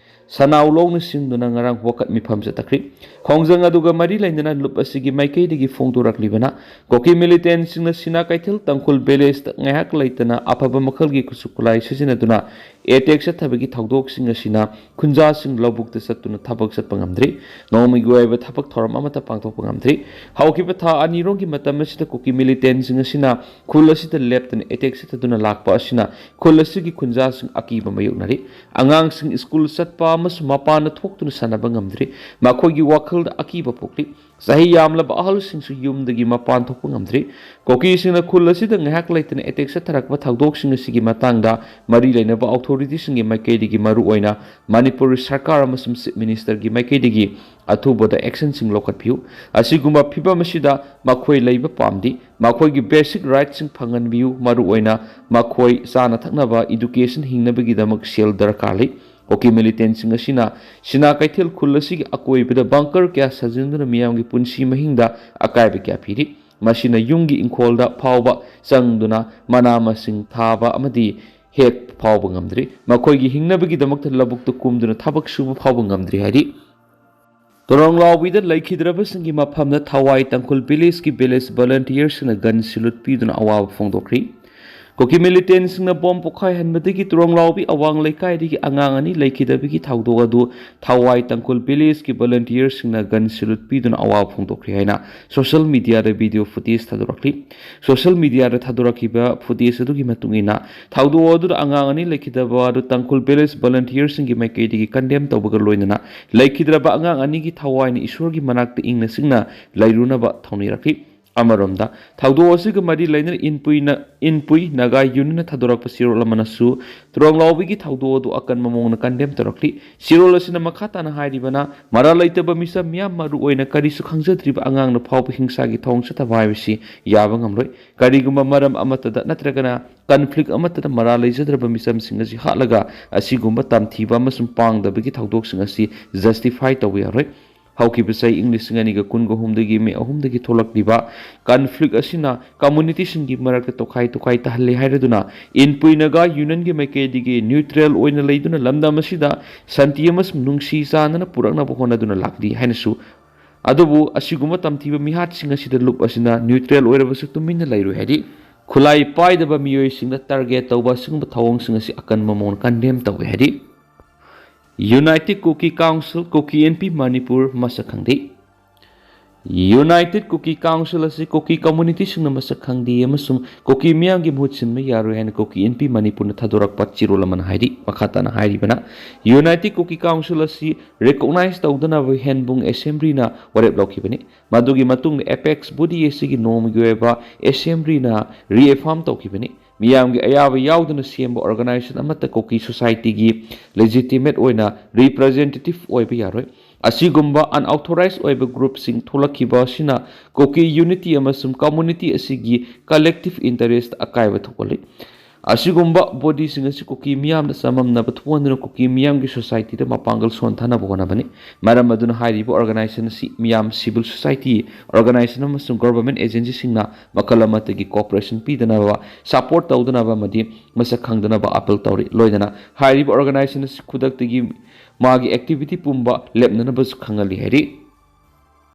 ꯁꯅꯥꯎ ꯂꯣꯛꯅ ꯆꯤꯡꯗꯨꯅ ꯉꯔꯥꯡ ꯋꯥꯀꯠ ꯃꯤꯐꯝ ꯆꯠꯊꯈ꯭ꯔꯤ꯫ ꯈꯣꯡꯖꯪ ꯑꯗꯨꯒ ꯃꯔꯤ ꯂꯩꯅꯅ ꯂꯨꯞ ꯑꯁꯤꯒꯤ ꯃꯥꯏꯀꯩꯗꯒꯤ ꯐꯣꯡꯗꯣꯔꯛꯂꯤꯕꯅ ꯀꯨꯀꯤ ꯃꯤꯂꯤꯇꯦꯟꯁꯤꯡꯅ ꯁꯤꯅꯥ ꯀꯩꯊꯦꯜ ꯇꯥꯡꯈꯨꯜ ꯚꯤꯂꯦꯖꯇ ꯉꯥꯏꯍꯥꯛ ꯂꯩꯇꯅ ꯑꯐꯕ ꯃꯈꯜꯒꯤ ꯈꯨꯠꯁꯨ ꯈꯨꯠꯂꯥꯏ ꯁꯤꯖꯤꯟꯅꯗꯨꯅ ꯑꯦꯇꯦꯛ ꯆꯠꯊꯕꯒꯤ ꯊꯧꯗꯣꯛꯁꯤꯡ ꯑꯁꯤꯅ ꯈꯨꯟꯖꯥꯁꯤꯡ ꯂꯧꯕꯨꯛꯇ ꯆꯠꯇꯨꯅ ꯊꯕꯛ ꯆꯠꯄ ꯉꯝꯗ꯭ꯔꯤ꯫ ꯅꯣꯡꯃꯒꯤ ꯑꯣꯏꯕ ꯊꯕꯛ ꯊꯧꯔꯝ ꯑꯃꯠꯇ ꯄꯥꯡꯊꯣꯛꯄ ꯉꯝꯗ꯭ꯔꯤ꯫ ꯍꯧꯈꯤꯕ ꯊꯥ ꯑꯅꯤꯔꯣꯝꯒꯤ ꯃꯇꯝ ꯑꯁꯤꯗ ꯀꯨꯀꯤ ꯃꯤꯂꯤꯇꯦꯟꯁꯤꯡ ꯑꯁꯤꯅ ꯈꯨꯜ ꯑꯁꯤꯗ ꯂꯦꯞꯇꯅ ꯑꯦꯇꯦꯛ ꯆꯠꯊꯗꯨꯅ ꯂꯥꯛꯄ ꯑꯁꯤꯅ ꯈꯨꯜ ꯑꯁꯤꯒꯤ ꯈꯨꯟꯖꯥꯁꯤꯡ ꯑꯀꯤꯕ ꯃꯥꯌꯣꯛꯅꯔꯤ꯫ ꯑꯉꯥꯡꯁꯤꯡ ꯁ꯭ꯀꯨꯜ ꯆꯠꯄ ꯑꯃꯁꯨꯡ ꯃꯄꯥꯟꯗ ꯊꯣꯛꯇꯨꯅ ꯁꯥꯟꯅꯕ ꯉꯝꯗ꯭ꯔꯤ꯫ ꯃꯈꯣꯏꯒꯤ ꯋꯥꯈꯜꯗ ꯑꯀꯤꯕ ꯄꯣꯛꯂꯤ꯫ ꯆꯍꯤ ꯌꯥꯝꯂꯕ ꯑꯍꯜꯁꯤꯡꯁꯨ ꯌꯨꯝꯗꯒꯤ ꯃꯄꯥꯟ ꯊꯣꯛꯄ ꯉꯝꯗ꯭ꯔꯤ꯫ ꯀꯨꯀꯤꯁꯤꯡꯅ ꯈꯨꯜ ꯑꯁꯤꯗ ꯉꯥꯏꯍꯥꯛ ꯂꯩꯇꯅ ꯑꯦꯇꯦꯛ ꯆꯠꯊꯔꯛꯄ ꯊꯧꯗꯣꯛꯁꯤꯡ ꯑꯁꯤꯒꯤ ꯃꯇꯥꯡꯗ ꯃꯔꯤ ꯂꯩꯅꯕ ꯑꯣꯊꯣꯔꯤꯇꯤꯁꯤꯡꯒꯤ ꯃꯥꯏꯀꯩꯗꯒꯤ, ꯃꯔꯨꯑꯣꯏꯅ ꯃꯅꯤꯄꯨꯔ ꯁꯔꯀꯥꯔ ꯑꯃꯁꯨꯡ ꯆꯤꯐ ꯃꯤꯅꯤꯁꯇꯔꯒꯤ ꯃꯥꯏꯀꯩꯗꯒꯤ ꯑꯊꯨꯕꯗ ꯑꯦꯛꯁꯟꯁꯤꯡ ꯂꯧꯈꯠꯄꯤꯌꯨ꯫ ꯑꯁꯤꯒꯨꯝꯕ ꯐꯤꯚꯝ ꯑꯁꯤꯗ ꯃꯈꯣꯏ ꯂꯩꯕ ꯄꯥꯝꯗꯦ꯫ ꯃꯈꯣꯏꯒꯤ ꯕꯦꯁꯤꯛ ꯔꯥꯏꯠꯁꯤꯡ ꯐꯪꯍꯟꯕꯤꯌꯨ꯫ ꯃꯔꯨꯑꯣꯏꯅ ꯃꯈꯣꯏ ꯆꯥꯅ ꯊꯛꯅꯕ, ꯏꯗꯨꯀꯦꯁꯟ, ꯍꯤꯡꯅꯕꯒꯤꯗꯃꯛ ꯁꯦꯜ ꯗꯔꯀꯥꯔ ꯂꯩ꯫ ꯀꯨꯀꯤ ꯃꯤꯂꯤꯇꯦꯟꯁꯤꯡ ꯑꯁꯤꯅ ꯁꯤꯅꯥ ꯀꯩꯊꯦꯜ ꯈꯨꯜ ꯑꯁꯤꯒꯤ ꯑꯀꯣꯏꯕꯗ ꯕꯪꯀꯔ ꯀꯌꯥ ꯁꯥꯖꯤꯟꯗꯨꯅ ꯃꯤꯌꯥꯝꯒꯤ ꯄꯨꯟꯁꯤ ꯃꯍꯤꯡꯗ ꯑꯀꯥꯏꯕ ꯀꯌꯥ ꯄꯤꯔꯤ꯫ ꯃꯁꯤꯅ ꯌꯨꯝꯒꯤ ꯏꯪꯈꯣꯜꯗ ꯐꯥꯎꯕ ꯆꯪꯗꯨꯅ ꯃꯅꯥ ꯃꯁꯤꯡ ꯊꯥꯕ ꯑꯃꯗꯤ ꯍꯦꯛ ꯐꯥꯎꯕ ꯉꯝꯗ꯭ꯔꯤ꯫ ꯃꯈꯣꯏꯒꯤ ꯍꯤꯡꯅꯕꯒꯤꯗꯃꯛꯇ ꯂꯧꯕꯨꯛꯇ ꯀꯨꯝꯗꯨꯅ ꯊꯕꯛ ꯁꯨꯕ ꯐꯥꯎꯕ ꯉꯝꯗ꯭ꯔꯤ ꯍꯥꯏꯔꯤ꯫ ꯇꯨꯔꯣꯡꯂꯥꯎꯕꯤꯗ ꯂꯩꯈꯤꯗ꯭ꯔꯕꯁꯤꯡꯒꯤ ꯃꯐꯝꯗ ꯊꯋꯥꯏ ꯇꯥꯡꯈꯨꯜ ꯚꯤꯂꯦꯖꯀꯤ ꯚꯤꯂꯦꯖ ꯚꯣꯂꯨꯟꯇꯤꯌꯔꯁꯤꯡꯅ ꯒꯟ ꯁꯤꯂꯨꯠ ꯄꯤꯗꯨꯅ ꯑꯋꯥꯕ ꯐꯣꯡꯗꯣꯛꯈ꯭ꯔꯤ꯫ ꯀꯨꯀꯤ ꯃꯤꯂꯤꯇꯦꯟꯁꯤꯡꯅ ꯕꯣꯝ ꯄꯣꯈꯥꯏꯍꯟꯕꯗꯒꯤ ꯇꯨꯔꯣꯡꯂꯥꯎꯕꯤ ꯑꯋꯥꯡ ꯂꯩꯀꯥꯏꯗꯒꯤ ꯑꯉꯥꯡ ꯑꯅꯤ ꯂꯩꯈꯤꯗꯕꯒꯤ ꯊꯧꯗꯣꯛ ꯑꯗꯨ ꯊꯋꯥꯏ ꯇꯥꯡꯈꯨꯜ ꯚꯤꯂꯦꯖꯀꯤ ꯚꯣꯂꯨꯟꯇꯤꯌꯔꯁꯤꯡꯅ ꯒꯟ ꯁꯤꯂꯨꯠ ꯄꯤꯗꯨꯅ ꯑꯋꯥꯕ ꯐꯣꯡꯗꯣꯛꯈ꯭ꯔꯦ ꯍꯥꯏꯅ ꯁꯣꯁꯤꯌꯦꯜ ꯃꯤꯗꯤꯌꯥꯗ ꯚꯤꯗꯤꯑꯣ ꯐꯨꯇꯦꯖ ꯊꯥꯗꯣꯔꯛꯂꯤ꯫ ꯁꯣꯁꯤꯌꯦꯜ ꯃꯤꯗꯤꯌꯥꯗ ꯊꯥꯗꯣꯔꯛꯈꯤꯕ ꯐꯨꯇꯦꯖ ꯑꯗꯨꯒꯤ ꯃꯇꯨꯡ ꯏꯟꯅ, ꯊꯧꯗꯣꯛ ꯑꯗꯨꯗ ꯑꯉꯥꯡ ꯑꯅꯤ ꯂꯩꯈꯤꯗꯕ ꯑꯗꯨ ꯇꯥꯡꯈꯨꯜ ꯚꯤꯂꯦꯖ ꯚꯣꯂꯨꯟꯇꯤꯌꯔꯁꯤꯡꯒꯤ ꯃꯥꯏꯀꯩꯗꯒꯤ ꯀꯟꯗꯦꯝ ꯇꯧꯕꯒ ꯂꯣꯏꯅꯅ ꯂꯩꯈꯤꯗ꯭ꯔꯕ ꯑꯉꯥꯡ ꯑꯅꯤꯒꯤ ꯊꯋꯥꯏꯅ ꯏꯁꯣꯔꯒꯤ ꯃꯅꯥꯛꯇ ꯏꯪꯅ ꯆꯤꯡꯅ ꯂꯩꯔꯨꯅꯕ ꯊꯧꯅꯤꯔꯛꯈꯤ꯫ ꯑꯃꯔꯣꯝꯗ, ꯊꯧꯗꯣꯛ ꯑꯁꯤꯒ ꯃꯔꯤ ꯂꯩꯅꯅ ꯏꯟꯄꯨꯏꯅ, ꯏꯟꯄꯨꯏ ꯅꯥꯒꯥ ꯌꯨꯅꯤꯌꯟꯅ ꯊꯥꯗꯣꯔꯛꯄ ꯆꯦꯔꯣꯜ ꯑꯃꯅꯁꯨ ꯇꯨꯔꯣꯡꯂꯥꯎꯕꯤꯒꯤ ꯊꯧꯗꯣꯛ ꯑꯗꯨ ꯑꯀꯟꯕ ꯃꯑꯣꯡꯗ ꯀꯟꯗꯦꯝ ꯇꯧꯔꯛꯂꯤ꯫ ꯆꯦꯔꯣꯜ ꯑꯁꯤꯅ ꯃꯈꯥ ꯇꯥꯅ ꯍꯥꯏꯔꯤꯕꯅ, ꯃꯔꯥꯜ ꯂꯩꯇꯕ ꯃꯤꯆꯝ ꯃꯤꯌꯥꯝ, ꯃꯔꯨ ꯑꯣꯏꯅ ꯀꯔꯤꯁꯨ ꯈꯪꯖꯗ꯭ꯔꯤꯕ ꯑꯉꯥꯡꯅ ꯐꯥꯎꯕ ꯍꯤꯡꯁꯥꯒꯤ ꯊꯧꯑꯣꯡ ꯆꯠꯊꯕ ꯍꯥꯏꯕꯁꯤ ꯌꯥꯕ ꯉꯝꯂꯣꯏ꯫ ꯀꯔꯤꯒꯨꯝꯕ ꯃꯔꯝ ꯑꯃꯠꯇꯗ ꯅꯠꯇ꯭ꯔꯒꯅ ꯀꯟꯐ꯭ꯂꯤꯛ ꯑꯃꯠꯇꯗ ꯃꯔꯥꯜ ꯂꯩꯖꯗ꯭ꯔꯕ ꯃꯤꯆꯝꯁꯤꯡ ꯑꯁꯤ ꯍꯥꯠꯂꯒ ꯑꯁꯤꯒꯨꯝꯕ ꯇꯝꯊꯤꯕ ꯑꯃꯁꯨꯡ ꯄꯥꯡꯗꯕꯒꯤ ꯊꯧꯗꯣꯛꯁꯤꯡ ꯑꯁꯤ ꯖꯁꯇꯤꯐꯥꯏ ꯇꯧꯕ ꯌꯥꯔꯣꯏ꯫ ꯍꯧꯈꯤꯕ ꯆꯍꯤ ꯏꯪ ꯂꯤꯁꯤꯡ ꯑꯅꯤꯒ ꯀꯨꯟꯒ ꯑꯍꯨꯝꯗꯒꯤ ꯃꯦ ꯑꯍꯨꯝꯗꯒꯤ ꯊꯣꯛꯂꯛꯂꯤꯕ ꯀꯟꯐ꯭ꯂꯤꯛ ꯑꯁꯤꯅ ꯀꯝꯃꯨꯅꯤꯇꯤꯁꯤꯡꯒꯤ ꯃꯔꯛꯇ ꯇꯣꯈꯥꯏ ꯇꯣꯈꯥꯏ ꯇꯥꯍꯜꯂꯤ ꯍꯥꯏꯔꯗꯨꯅ ꯏꯟꯄꯨꯏ ꯅꯥꯒꯥ ꯌꯨꯅꯤꯌꯟꯒꯤ ꯃꯥꯏꯀꯩꯗꯒꯤ ꯅ꯭ꯌꯨꯇ꯭ꯔꯦꯜ ꯑꯣꯏꯅ ꯂꯩꯗꯨꯅ ꯂꯝꯗꯝ ꯑꯁꯤꯗ ꯁꯥꯟꯇꯤ ꯑꯃꯁꯨꯡ ꯅꯨꯡꯁꯤ ꯆꯥꯟꯅꯅ ꯄꯨꯔꯛꯅꯕ ꯍꯣꯠꯅꯗꯨꯅ ꯂꯥꯛꯂꯤ ꯍꯥꯏꯅꯁꯨ, ꯑꯗꯨꯕꯨ ꯑꯁꯤꯒꯨꯝꯕ ꯇꯝꯊꯤꯕ ꯃꯤꯍꯥꯠꯁꯤꯡ ꯑꯁꯤꯗ ꯂꯨꯞ ꯑꯁꯤꯅ ꯅ꯭ꯌꯨꯇ꯭ꯔꯦꯜ ꯑꯣꯏꯔꯕꯁꯨ ꯇꯨꯃꯤꯟꯅ ꯂꯩꯔꯣꯏ ꯍꯥꯏꯗꯤ, ꯈꯨꯠꯂꯥꯏ ꯄꯥꯏꯗꯕ ꯃꯤꯑꯣꯏꯁꯤꯡꯅ ꯇꯥꯔꯒꯦꯠ ꯇꯧꯕ ꯑꯁꯤꯒꯨꯝꯕ ꯊꯧꯑꯣꯡꯁꯤꯡ ꯑꯁꯤ ꯑꯀꯟꯕ ꯃꯑꯣꯡꯗ ꯀꯟꯗꯦꯝ ꯇꯧꯏ ꯍꯥꯏꯗꯤ, ꯌꯨꯅꯥꯏꯇꯦꯗ ꯀꯨꯀꯤ ꯀꯥꯎꯟꯁꯤꯜ, ꯀꯨꯀꯤ ꯑꯦꯟ ꯄꯤ ꯃꯅꯤꯄꯨꯔ ꯃꯁꯛ ꯈꯪꯗꯦ꯫ ꯌꯨꯅꯥꯏꯇꯦꯗ ꯀꯨꯀꯤ ꯀꯥꯎꯟꯁꯤꯜ ꯑꯁꯤ ꯀꯨꯀꯤ ꯀꯝꯃꯨꯅꯤꯇꯤꯁꯤꯡꯅ ꯃꯁꯛ ꯈꯪꯗꯦ ꯑꯃꯁꯨꯡ ꯀꯨꯀꯤ ꯃꯤꯌꯥꯝꯒꯤ ꯃꯍꯨꯠ ꯁꯤꯟꯕ ꯌꯥꯔꯣꯏ ꯍꯥꯏꯅ ꯀꯨꯀꯤ ꯑꯦꯟ ꯄꯤ ꯃꯅꯤꯄꯨꯔꯅ ꯊꯥꯗꯣꯔꯛꯄ ꯆꯦꯔꯣꯜ ꯑꯃꯅ ꯍꯥꯏꯔꯤ꯫ ꯃꯈꯥ ꯇꯥꯅ ꯍꯥꯏꯔꯤꯕꯅ, ꯌꯨꯅꯥꯏꯇꯦꯗ ꯀꯨꯀꯤ ꯀꯥꯎꯟꯁꯤꯜ ꯑꯁꯤ ꯔꯤꯀꯣꯛꯅꯥꯏꯖ ꯇꯧꯗꯅꯕ ꯍꯦꯟꯕꯨꯡ ꯑꯦꯁꯦꯝꯕ꯭ꯂꯤꯅ ꯋꯥꯔꯦꯞ ꯂꯧꯈꯤꯕꯅꯤ꯫ ꯃꯗꯨꯒꯤ ꯃꯇꯨꯡꯗ ꯑꯦꯄꯦꯛꯁ ꯕꯣꯗꯤ ꯑꯁꯤꯒꯤ ꯅꯣꯡꯃꯒꯤ ꯑꯣꯏꯕ ꯑꯦꯁꯦꯝꯕ꯭ꯂꯤꯅ ꯔꯤꯑꯦꯐꯥꯔꯝ ꯇꯧꯈꯤꯕꯅꯤ꯫ ꯃꯤꯌꯥꯝꯒꯤ ꯑꯌꯥꯕ ꯌꯥꯎꯗꯅ ꯁꯦꯝꯕ ꯑꯣꯔꯒꯅꯥꯏꯖꯦꯁꯟ ꯑꯃꯠꯇ ꯀꯨꯀꯤ ꯁꯣꯁꯥꯏꯇꯤꯒꯤ ꯂꯦꯖꯤꯇꯤꯃꯦꯠ ꯑꯣꯏꯅ ꯔꯤꯄ꯭ꯔꯖꯦꯟꯇꯦꯇꯤꯚ ꯑꯣꯏꯕ ꯌꯥꯔꯣꯏ꯫ ꯑꯁꯤꯒꯨꯝꯕ ꯑꯟꯑꯣꯊꯣꯔꯥꯏꯖ ꯑꯣꯏꯕ ꯒ꯭ꯔꯨꯞꯁꯤꯡ ꯊꯣꯛꯂꯛꯈꯤꯕ ꯑꯁꯤꯅ ꯀꯨꯀꯤ ꯌꯨꯅꯤꯇꯤ ꯑꯃꯁꯨꯡ ꯀꯝꯃꯨꯅꯤꯇꯤ ꯑꯁꯤꯒꯤ ꯀꯂꯦꯛꯇꯤꯚ ꯏꯟꯇꯔꯦꯁꯇ ꯑꯀꯥꯏꯕ ꯊꯣꯛꯍꯜꯂꯤ꯫ ꯑꯁꯤꯒꯨꯝꯕ ꯕꯣꯗꯤꯁꯤꯡ ꯑꯁꯤ ꯀꯨꯀꯤ ꯃꯤꯌꯥꯝꯗ ꯆꯃꯝꯅꯕ ꯊꯣꯛꯍꯟꯗꯨꯅ ꯀꯨꯀꯤ ꯃꯤꯌꯥꯝꯒꯤ ꯁꯣꯁꯥꯏꯇꯤꯗ ꯃꯄꯥꯡꯒꯜ ꯁꯣꯟꯊꯅꯕ ꯍꯣꯠꯅꯕꯅꯤ꯫ ꯃꯔꯝ ꯑꯗꯨꯅ ꯍꯥꯏꯔꯤꯕ ꯑꯣꯔꯒꯅꯥꯏꯖꯦꯁꯟ ꯑꯁꯤ ꯃꯤꯌꯥꯝ, ꯁꯤꯚꯤꯜ ꯁꯣꯁꯥꯏꯇꯤ ꯑꯣꯔꯒꯅꯥꯏꯖꯦꯁꯟ ꯑꯃꯁꯨꯡ ꯒꯚꯔꯟꯃꯦꯟꯠ ꯑꯦꯖꯦꯟꯁꯤꯁꯤꯡꯅ ꯃꯈꯜ ꯑꯃꯠꯇꯒꯤ ꯀꯣꯑꯣꯄꯔꯦꯁꯟ ꯄꯤꯗꯅꯕ, ꯁꯄꯣꯔꯠ ꯇꯧꯗꯅꯕ ꯑꯃꯗꯤ ꯃꯁꯛ ꯈꯪꯗꯅꯕ ꯑꯥꯄꯤꯜ ꯇꯧꯔꯤ꯫ ꯂꯣꯏꯅꯅ ꯍꯥꯏꯔꯤꯕ ꯑꯣꯔꯒꯅꯥꯏꯖꯦꯁꯟ ꯑꯁꯤ ꯈꯨꯗꯛꯇꯒꯤ ꯃꯥꯒꯤ ꯑꯦꯛꯇꯤꯚꯤꯇꯤ ꯄꯨꯝꯕ ꯂꯦꯞꯅꯅꯕꯁꯨ ꯈꯪꯍꯜꯂꯤ ꯍꯥꯏꯔꯤ꯫